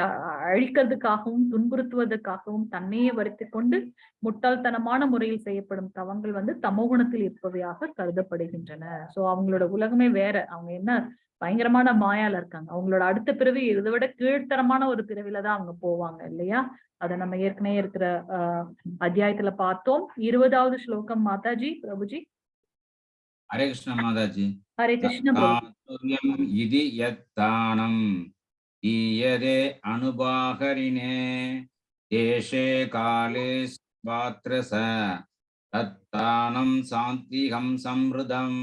அழிக்கிறதுக்காகவும் துன்புறுத்துவதற்காகவும் தன்னையே வருத்திக் கொண்டு முட்டாள்தனமான முறையில் செய்யப்படும் தவங்கள் வந்து தமோகுணத்தில் இருப்பவையாக கருதப்படுகின்றன. சோ அவங்களோட உலகமே வேற. அவங்க என்ன பயங்கரமான மாயால இருக்காங்க. அவங்களோட அடுத்த பிறவி இதை விட கீழ்த்தரமான ஒரு பிறவில தான் அவங்க போவாங்க இல்லையா? அதை நம்ம ஏற்கனவே இருக்கிற அத்தியாயத்துல பார்த்தோம். 20வது ஸ்லோகம் மாதாஜி, பிரபுஜி. ஹரே கிருஷ்ண மாதாஜி. ஹரே கிருஷ்ண பிரபு. சாதுர்யம் இதி யத்தானம் தீயதே அனுபாகரிணே தேசே காலே பாத்ரச தத்தானம் சாந்திகம் சம்ருதம்.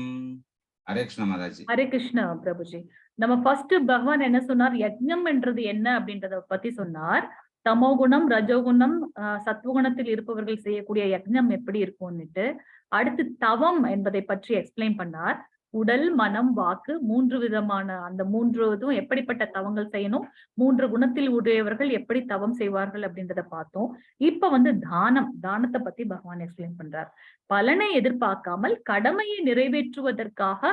ஹரே கிருஷ்ண மாதாஜி. ஹரே கிருஷ்ண பிரபுஜி. நம்ம ஃபர்ஸ்ட் பகவான் என்ன சொன்னார்? யஜ்ஞம் என்றது என்ன அப்படின்றத பத்தி சொன்னார். தமோகுணம், ரஜோகுணம், சத்வகுணத்தில் இருப்பவர்கள் செய்யக்கூடிய யஜ்ஞம் எப்படி இருக்கும்னுட்டு. அடுத்து தவம் என்பதை பற்றி எக்ஸ்பிளைன் பண்ணார். உடல், மனம், வாக்கு மூன்று விதமான அந்த மூன்று இதுவும் எப்படிப்பட்ட தவங்கள் செய்யணும், மூன்று குணத்தில் உடையவர்கள் எப்படி தவம் செய்வார்கள் அப்படின்றத பார்த்தோம். இப்ப வந்து தானம், தானத்தை பத்தி பகவான் எக்ஸ்பிளைன் பண்றார். பலனை எதிர்பார்க்காமல் கடமையை நிறைவேற்றுவதற்காக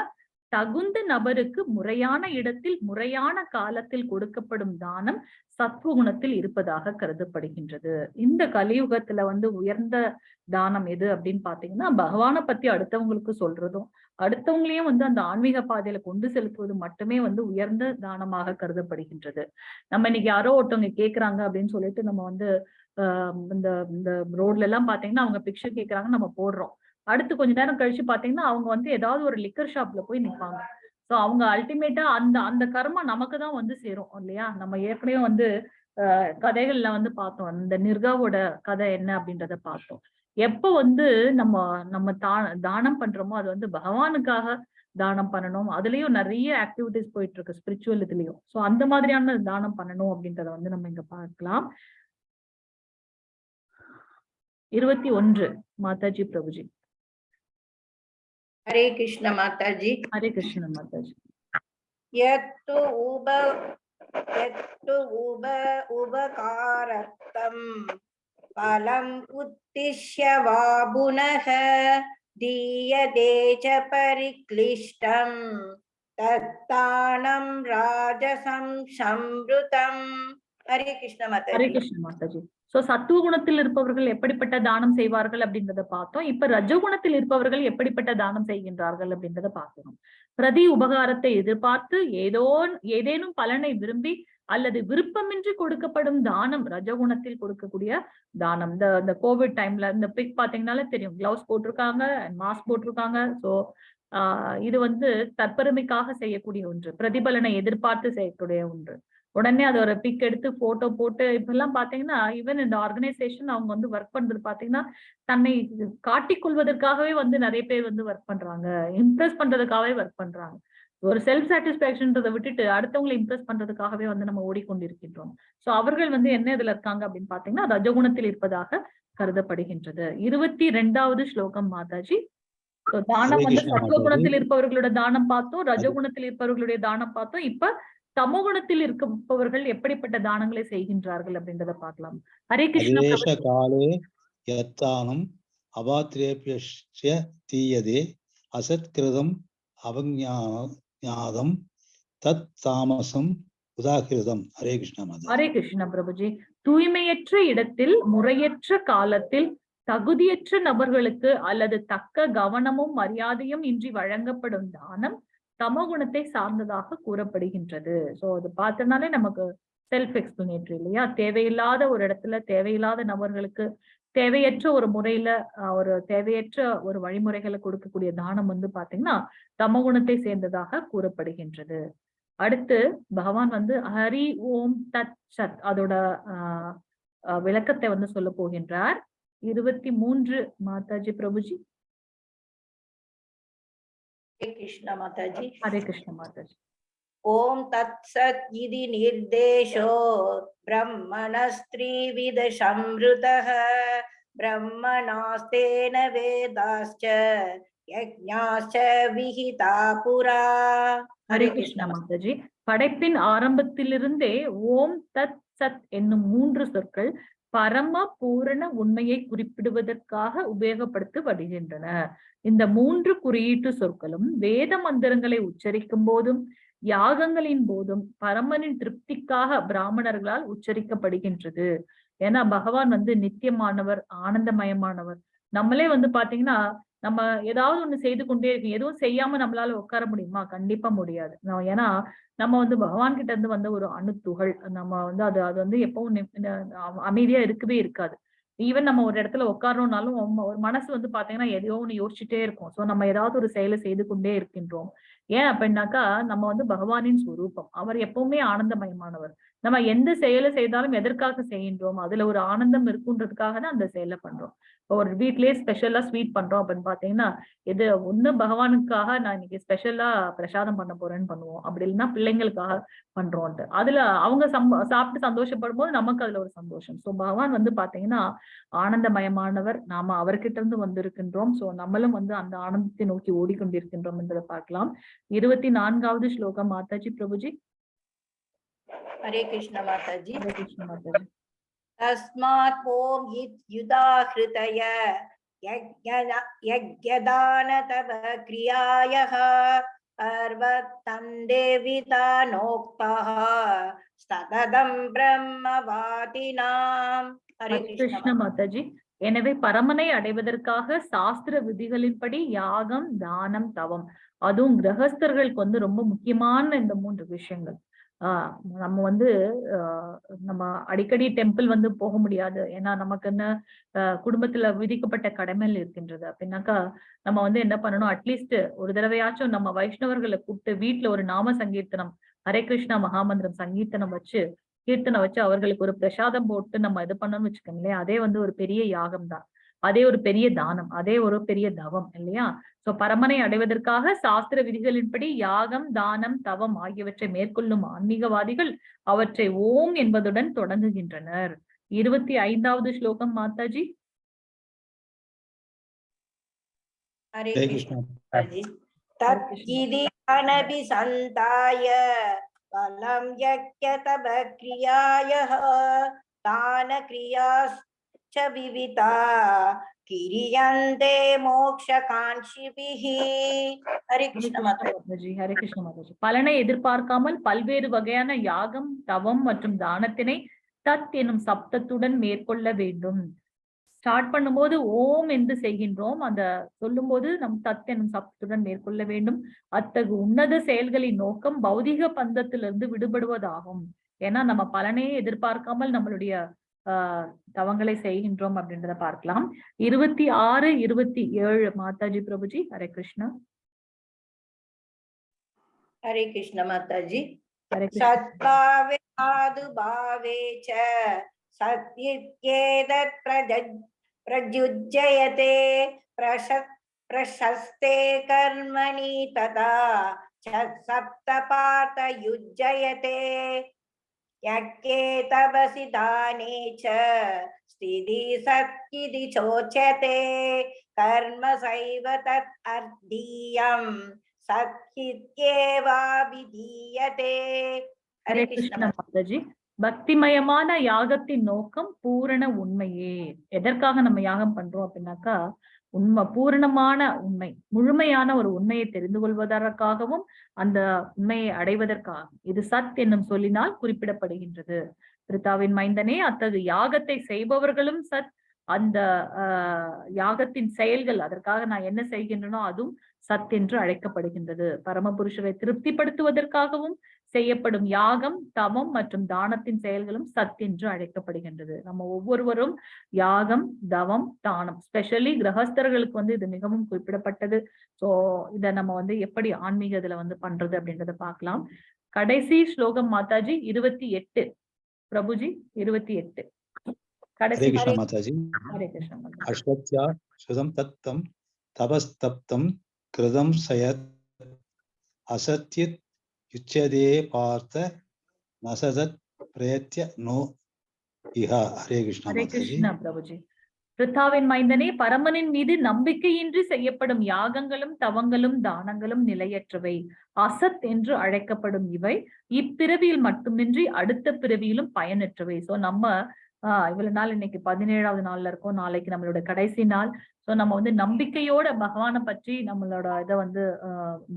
தகுந்த நபருக்கு முறையான இடத்தில் முறையான காலத்தில் கொடுக்கப்படும் தானம் சத்வகுணத்தில் இருப்பதாக கருதப்படுகின்றது. இந்த கலியுகத்துல வந்து உயர்ந்த தானம் எது அப்படின்னு பாத்தீங்கன்னா, பகவானை பத்தி அடுத்தவங்களுக்கு சொல்றதும் அடுத்தவங்களையும் வந்து அந்த ஆன்மீக பாதையில கொண்டு செலுத்துவது மட்டுமே வந்து உயர்ந்த தானமாக கருதப்படுகின்றது. நம்ம இன்னைக்கு யாரோ ஒருத்தவங்க கேக்குறாங்க அப்படின்னு சொல்லிட்டு நம்ம வந்து இந்த இந்த ரோட்ல எல்லாம் பாத்தீங்கன்னா அவங்க பிக்சர் கேக்குறாங்க, நம்ம போடுறோம். அடுத்து கொஞ்ச நேரம் கழிச்சு பாத்தீங்கன்னா அவங்க வந்து ஏதாவது ஒரு லிக்கர் ஷாப்ல போய் நிப்பாங்க. சோ அவங்க அல்டிமேட்டா அந்த அந்த கர்மா நமக்கு தான் வந்து சேரும் இல்லையா? நம்ம ஏற்கனவே வந்து கதைகள்ல வந்து பார்த்தோம். அந்த நிர்காவோட கதை என்ன அப்படின்றத பார்த்தோம். எப்ப வந்து நம்ம நம்ம தானம் பண்றோமோ அது வந்து பகவானுக்காக தானம் பண்ணணும். அதுலயும் நிறைய ஆக்டிவிட்டிஸ் போயிட்டு இருக்கு ஸ்பிரிச்சுவல் இதுலயும். சோ அந்த மாதிரியான தானம் பண்ணணும் அப்படின்றத வந்து நம்ம இங்க பார்க்கலாம். 21 மாதாஜி, பிரபுஜி. ஹரே கிருஷ்ண மாதாஜி. ஹரே கிருஷ்ண மாதாஜி. यत्तु उप यत्तु उप उपकारार्थं फलम् उद्दिश्य वा पुनः दीयते च परिक्लिष्टं तत्तानं राजसं संवृतम्. ஹரே கிருஷ்ண ஹரே மாதாஜி. கிருஷ்ண மாதாஜி. சோ சத்துவ குணத்தில் இருப்பவர்கள் எப்படிப்பட்ட தானம் செய்வார்கள் அப்படின்றத பார்த்தோம். இப்ப ரஜோகுணத்தில் இருப்பவர்கள் எப்படிப்பட்ட தானம் செய்கின்றார்கள் அப்படின்றத பார்க்கணும். பிரதி உபகாரத்தை எதிர்பார்த்து ஏதேனும் பலனை விரும்பி அல்லது விருப்பமின்றி கொடுக்கப்படும் தானம் ரஜகுணத்தில் கொடுக்கக்கூடிய தானம். இந்த இந்த கோவிட் டைம்ல இந்த பிக் பாத்தீங்கன்னாலே தெரியும், கிளவுஸ் போட்டிருக்காங்க, மாஸ்க் போட்டிருக்காங்க. சோ இது வந்து தற்பெருமைக்காக செய்யக்கூடிய ஒன்று, பிரதிபலனை எதிர்பார்த்து செய்யக்கூடிய ஒன்று. உடனே அதை ஒரு பிக் எடுத்து போட்டோ போட்டு இப்பெல்லாம் பாத்தீங்கன்னா ஈவன் இந்த ஆர்கனைசேஷன் அவங்க வந்து ஒர்க் பண்றது பாத்தீங்கன்னா தன்னை காட்டிக்கொள்வதற்காகவே வந்து நிறைய பேர் வந்து ஒர்க் பண்றாங்க, இம்ப்ரெஸ் பண்றதுக்காகவே ஒர்க் பண்றாங்க. ஒரு செல்ஃப் சாட்டிஸ்பாக்சன்றதை விட்டுட்டு அடுத்தவங்களை இம்ப்ரெஸ் பண்றதுக்காகவே வந்து நம்ம ஓடிக்கொண்டிருக்கின்றோம். சோ அவர்கள் வந்து என்ன இதுல இருக்காங்க அப்படின்னு பாத்தீங்கன்னா ரஜகுணத்தில் இருப்பதாக கருதப்படுகின்றது. 22வது ஸ்லோகம் மாதாஜி. So, தானம் ஹரே வந்து கிருஷ்ணா மாதாஜி. சத்துவகுணத்தில் இருப்பவர்களோட தானம் பார்த்தோம், ரஜகுணத்தில் இருப்பவர்களுடைய தானம் பார்த்தோம். இப்ப தமோகுணத்தில் இருப்பவர்கள் எப்படிப்பட்ட தானங்களை செய்கின்றார்கள் அப்படின்றத பார்க்கலாம். ஹரே கிருஷ்ணா. அதேஷ காலே யத்தானம் அபாத்திரேபியஸ்ய தீயதே அசத்கிருதம் அவஞாதம் தத் தாமசம் உதாகிருதம். ஹரே கிருஷ்ணா மாதா. ஹரே கிருஷ்ணா பிரபுஜி. தூய்மையற்ற இடத்தில் முறையற்ற காலத்தில் தகுதியற்ற நபர்களுக்கு அல்லது தக்க கவனமும் மரியாதையும் இன்றி வழங்கப்படும் தானம் தமோகுணத்தை சார்ந்ததாக கூறப்படுகின்றது. சோ அது பார்த்தனாலே நமக்கு செல்ஃப் எக்ஸ்பிளனேட்டரி இல்லையா? தேவையில்லாத ஒரு இடத்துல தேவையில்லாத நபர்களுக்கு தேவையற்ற ஒரு முறையில ஒரு தேவையற்ற ஒரு வழிமுறைகளை கொடுக்கக்கூடிய தானம் வந்து பாத்தீங்கன்னா தமோகுணத்தை சேர்ந்ததாக கூறப்படுகின்றது. அடுத்து பகவான் வந்து ஹரி ஓம் தத் சத் அதோட ஆஹ் விளக்கத்தை வந்து சொல்ல போகின்றார். 23 மாதாஜி, பிரபுஜி. ஹரே கிருஷ்ணா மாதாஜி. ஹரே கிருஷ்ண மாதாஜி. ஓம் தத் சத் இதி நிர்தேசோ பிரம்மணஸ்திரிவித சம்ருதः பிரம்மணாஸ்தேன வேதாश्च யஜ்ஞாश्च விஹிதா புரா. ஹரே கிருஷ்ணா மாதாஜி. படைப்பின் ஆரம்பத்திலிருந்தே ஓம் தத் சத் என்னும் 3 சொற்கள் பரம பூரண உண்மையை குறிப்பிடுவதற்காக உபயோகப்படுத்தி வருகின்றன. இந்த 3 குறியீட்டு சொற்களும் வேத மந்திரங்களை உச்சரிக்கும் போதும் யாகங்களின் போதும் பரமனின் திருப்திக்காக பிராமணர்களால் உச்சரிக்கப்படுகின்றது. ஏன்னா பகவான் வந்து நித்தியமானவர், ஆனந்தமயமானவர். நம்மளே வந்து பாத்தீங்கன்னா நம்ம ஏதாவது ஒண்ணு செய்து கொண்டே இருக்கோம். எதுவும் செய்யாம நம்மளால உட்கார முடியுமா? கண்டிப்பா முடியாது. ஏன்னா நம்ம வந்து பகவான் கிட்ட இருந்து வந்த ஒரு அணுத்துகள். நம்ம வந்து அது அது வந்து எப்பவும் அமைதியா இருக்கவே இருக்காது. ஈவன் நம்ம ஒரு இடத்துல உட்காரணும்னாலும் ஒரு மனசு வந்து பாத்தீங்கன்னா எதையோ ஒண்ணு யோசிச்சுட்டே இருக்கும். சோ நம்ம ஏதாவது ஒரு செயலை செய்து கொண்டே இருக்கின்றோம். ஏன் அப்படின்னாக்கா நம்ம வந்து பகவானின் ஸ்வரூபம். அவர் எப்பவுமே ஆனந்தமயமானவர். நம்ம எந்த செயலை செய்தாலும் எதற்காக செய்கின்றோம்? அதுல ஒரு ஆனந்தம் இருக்குன்றதுக்காக தான் அந்த செயலை பண்றோம். இப்போ ஒரு வீட்லயே ஸ்பெஷலா ஸ்வீட் பண்றோம் அப்படின்னு பாத்தீங்கன்னா, இது ஒண்ணு பகவானுக்காக நான் இன்னைக்கு ஸ்பெஷலா பிரசாதம் பண்ண போறேன்னு பண்ணுவோம். அப்படி இல்லைன்னா பிள்ளைங்களுக்காக பண்றோம்ட்டு அதுல அவங்க சாப்பிட்டு சந்தோஷப்படும் போது நமக்கு அதுல ஒரு சந்தோஷம். சோ பகவான் வந்து பாத்தீங்கன்னா ஆனந்தமயமானவர். நாம அவர்கிட்ட இருந்து வந்திருக்கின்றோம். சோ நம்மளும் வந்து அந்த ஆனந்தத்தை நோக்கி ஓடிக்கொண்டிருக்கின்றோம் என்பதை பார்க்கலாம். 24வது ஸ்லோகம் மாதாஜி, பிரபுஜி. ஹரே கிருஷ்ண மாதாஜி. ஹரே கிருஷ்ண மாதாஜி. तस्मात् ॐ इत्युदाहृतय यज्ञदान तव क्रियायः पर्वतन्दे वितानोक्तः सततं பிரம்மவாதினாம். ஹரே ஹரே கிருஷ்ண கிருஷ்ண மாதாஜி. எனவே பரமனை அடைவதற்காக சாஸ்திர விதிகளின்படி யாகம், தானம், தவம், அதுவும் கிரகஸ்தர்களுக்கு வந்து ரொம்ப முக்கியமான இந்த மூன்று விஷயங்கள். நம்ம வந்து நம்ம அடிக்கடி டெம்பிள் வந்து போக முடியாது. ஏன்னா நமக்கு என்ன குடும்பத்துல விதிக்கப்பட்ட கடமைகள் இருக்கின்றது. அப்படின்னாக்கா நம்ம வந்து என்ன பண்ணணும், அட்லீஸ்ட் ஒரு தடவையாச்சும் நம்ம வைஷ்ணவர்களை கூப்பிட்டு வீட்டுல ஒரு நாம சங்கீர்த்தனம், ஹரே கிருஷ்ணா மகாமந்திரம் சங்கீர்த்தனம் வச்சு, கீர்த்தனை வச்சு அவர்களுக்கு ஒரு பிரசாதம் போட்டு நம்ம இது பண்ணோம்னு வச்சுக்கோங்களேன், அதே வந்து ஒரு பெரிய யாகம் தான், அதே ஒரு பெரிய தானம், அதே ஒரு பெரிய தவம் இல்லையா? சோ பரமனை அடைவதற்காக சாஸ்திர விதிகளின்படி யாகம், தானம், தவம் ஆகியவற்றை மேற்கொள்ளும் ஆன்மீகவாதிகள் அவற்றை ஓம் என்பதுடன் தொடங்குகின்றனர். 25வது ஸ்லோகம் மாதாஜி. ஹரே ஹரே கிருஷ்ண கிருஷ்ணா. மாதாஜி. தத் இதி அனபிசந்தாய பலம் யக்ய தவ கிரியாயः தான கிரியாश्च விவிதா கிரியந்தே மோக்ஷகாங்ஷிபிः. ஹரே கிருஷ்ண மாதாஜி. மாதாஜி. ஹரே கிருஷ்ண மாதாஜி. பலனை எதிர்பார்க்காமல் பல்வேறு வகையான யாகம், தவம் மற்றும் தானத்தினை தத் எனும் சப்தத்துடன் மேற்கொள்ள வேண்டும். ஸ்டார்ட் பண்ணும்போது ஓம் என்று செய்கின்றோம். அந்த சொல்லும் போது நம் தத் எனும் சப்தத்துடன் மேற்கொள்ள வேண்டும். அத்தகு உன்னத செயல்களின் நோக்கம் பௌதிக பந்தத்திலிருந்து விடுபடுவதாகும். ஏன்னா நம்ம பலனையே எதிர்பார்க்காமல் நம்மளுடைய தவங்களை செய்கின்றோம் அப்படின்றத பார்க்கலாம். 26, 27 மாதாஜி, பிரபுஜி. ஹரே கிருஷ்ணா. ஹரே கிருஷ்ண மாதாஜி. ஹரே கிருஷ்ணா. சத்பாவே சாதுபாவே ச சத்யித்யேதத் பிரஜுஜ்யதே பிரசஸ்தே கர்மணி ததா சப்தபாத யுஜ்யதே யக்கே தபசி தானே ச ஸ்திதி சத்யிதி சோச்யதே கர்ம சைவ தத் அர்த்தீயம் சத்யித்யேவாபிதீயதே. ஹரே ஹரே கிருஷ்ண கிருஷ்ண மாதாஜி. பக்திமயமான யாகத்தின் நோக்கம் பூரண உண்மையே. எதற்காக நம்ம யாகம் பண்றோம் அப்படின்னாக்கா உண்மை, பூரணமான உண்மை, முழுமையான ஒரு உண்மையை தெரிந்து கொள்வதற்காகவும் அந்த உண்மையை அடைவதற்காக. இது சத் என்னும் சொல்லினால் குறிப்பிடப்படுகின்றது. பிரித்தாவின் மைந்தனே, அத்தகு யாகத்தை செய்பவர்களும் சத், அந்த யாகத்தின் செயல்கள், அதற்காக நான் என்ன செய்கின்றனோ அதுவும் சத் என்று அழைக்கப்படுகின்றது. பரமபுருஷரை திருப்திப்படுத்துவதற்காகவும் செய்யப்படும் யாகம், தவம் மற்றும் தானத்தின் செயல்களும் சத் என்று அழைக்கப்படுகின்றது. நம்ம ஒவ்வொருவரும் யாகம், தவம், தானம், ஸ்பெஷலி கிரகஸ்தர்களுக்கு வந்து இது மிகவும் குறிப்பிடப்பட்டது. சோ இத நம்ம வந்து எப்படி ஆன்மீக இதுல வந்து பண்றது அப்படின்றத பார்க்கலாம். கடைசி ஸ்லோகம் மாதாஜி 28, பிரபுஜி 28. ஹரே கடைசி. கிருஷ்ண மாதாஜி. ஹரே கிருஷ்ண மாதாஜி. அஸ்வத்யா சுதம் தத்தம் தபஸ்தப்தம் கிருதம் சயத் அசத்யத் யுச்சதே பார்த்த நசதத் பிரயத்ய நோ இஹ. ஹரே கிருஷ்ணா ஹரே மாதாஜி. கிருஷ்ணா பிரபுஜி. பிருத்தாவின் மைந்தனே, பரமனின் மீது நம்பிக்கையின்றி செய்யப்படும் யாகங்களும் தவங்களும் தானங்களும் நிலையற்றவை. அசத் என்று அழைக்கப்படும் இவை இப்பிறவியில் மட்டுமின்றி அடுத்த பிறவியிலும் பயனற்றவை. சோ நம்ம இவ்வளவு நாள், இன்னைக்கு 17வது நாள்ல இருக்கோம். நாளைக்கு நம்மளோட கடைசி நாள். சோ நம்ம வந்து நம்பிக்கையோட பகவானை பற்றி நம்மளோட இதை வந்து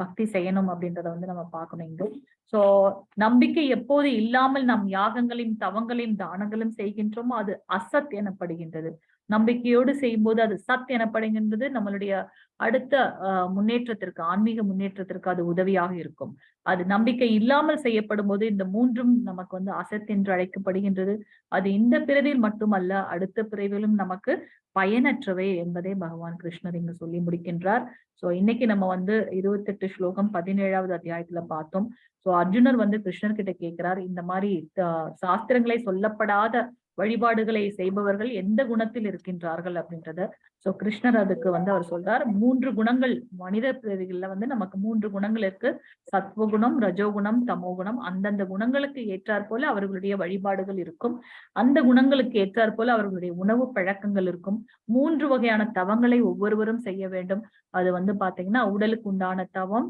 பக்தி செய்யணும் அப்படின்றத வந்து நம்ம பார்க்கணும் இங்கு. சோ நம்பிக்கை எப்போது இல்லாமல் நாம் யாகங்களையும் தவங்களையும் தானங்களும் செய்கின்றோமோ, அது அசத் எனப்படுகின்றது. நம்பிக்கையோடு செய்யும்போது அது சத் எனப்படுகின்றது. நம்மளுடைய அடுத்த முன்னேற்றத்திற்கு, ஆன்மீக முன்னேற்றத்திற்கு அது உதவியாக இருக்கும். அது நம்பிக்கை இல்லாமல் செய்யப்படும் போது இந்த மூன்றும் நமக்கு வந்து அசத் என்று அழைக்கப்படுகின்றது. அது இந்த பிறவியில் மட்டுமல்ல, அடுத்த பிறவியிலும் நமக்கு பயனற்றவை என்பதை பகவான் கிருஷ்ணர் இங்கு சொல்லி முடிக்கின்றார். சோ இன்னைக்கு நம்ம வந்து 28 ஸ்லோகம் 17வது அத்தியாயத்துல பார்த்தோம். சோ அர்ஜுனர் வந்து கிருஷ்ணர் கிட்ட கேட்கிறார், இந்த மாதிரி சாஸ்திரங்களை சொல்லப்படாத வழிபாடுகளை செய்பவர்கள் எந்த குணத்தில் இருக்கின்றார்கள் அப்படின்றத. சோ கிருஷ்ணர் அதுக்கு வந்து அவர் சொல்றார், மூன்று குணங்கள் மனித பிறவிகள்ல வந்து நமக்கு மூன்று குணங்கள் இருக்கு. சத்வகுணம், ரஜோகுணம், தமோகுணம். அந்தந்த குணங்களுக்கு ஏற்றாற் போல அவர்களுடைய வழிபாடுகள் இருக்கும். அந்த குணங்களுக்கு ஏற்றாற் போல அவர்களுடைய உணவு பழக்கங்கள் இருக்கும். மூன்று வகையான தவங்களை ஒவ்வொருவரும் செய்ய வேண்டும். அது வந்து பாத்தீங்கன்னா உடலுக்கு உண்டான தவம்,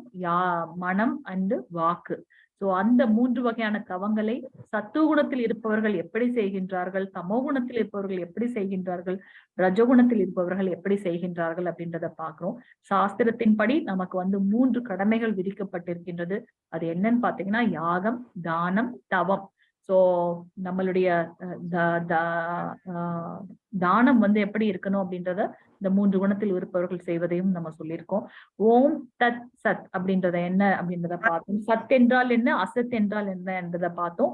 மனம் அண்டு வாக்கு. சோ அந்த மூன்று வகையான தவங்களை சத்துவகுணத்தில் இருப்பவர்கள் எப்படி செய்கின்றார்கள், தமோ குணத்தில் இருப்பவர்கள் எப்படி செய்கின்றார்கள், ரஜகுணத்தில் இருப்பவர்கள் எப்படி செய்கின்றார்கள் அப்படின்றத பாக்குறோம். சாஸ்திரத்தின்படி நமக்கு வந்து மூன்று கடமைகள் விதிக்கப்பட்டிருக்கின்றது. அது என்னன்னு பாத்தீங்கன்னா யாகம், தானம், தவம். சோ நம்மளுடைய தானம் வந்து எப்படி இருக்கணும் அப்படின்றத இந்த மூன்று குணத்தில் இருப்பவர்கள் செய்வதையும் நம்ம சொல்லியிருக்கோம். ஓம் தத் சத் அப்படின்றத என்ன அப்படின்றத பார்த்தோம். சத் என்றால் என்ன, அசத் என்றால் என்ன என்பதை பார்த்தோம்.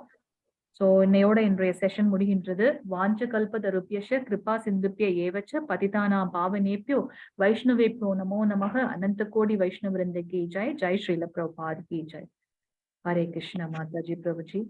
சோ இன்னையோட இன்றைய செஷன் முடிகின்றது. வாஞ்ச கல்பதருப்யஷ கிருபா சிந்துப்ய ஏவச்ச பதிதானாம் பாவனேப்யோ வைஷ்ணவேப்யோ நமோ நமக. அனந்த கோடி வைஷ்ணவ விருந்த கி ஜெய். ஜெய் ஸ்ரீல பிரபுபாத் கி ஜெய். ஹரே கிருஷ்ணா மாதாஜி, பிரபுஜி.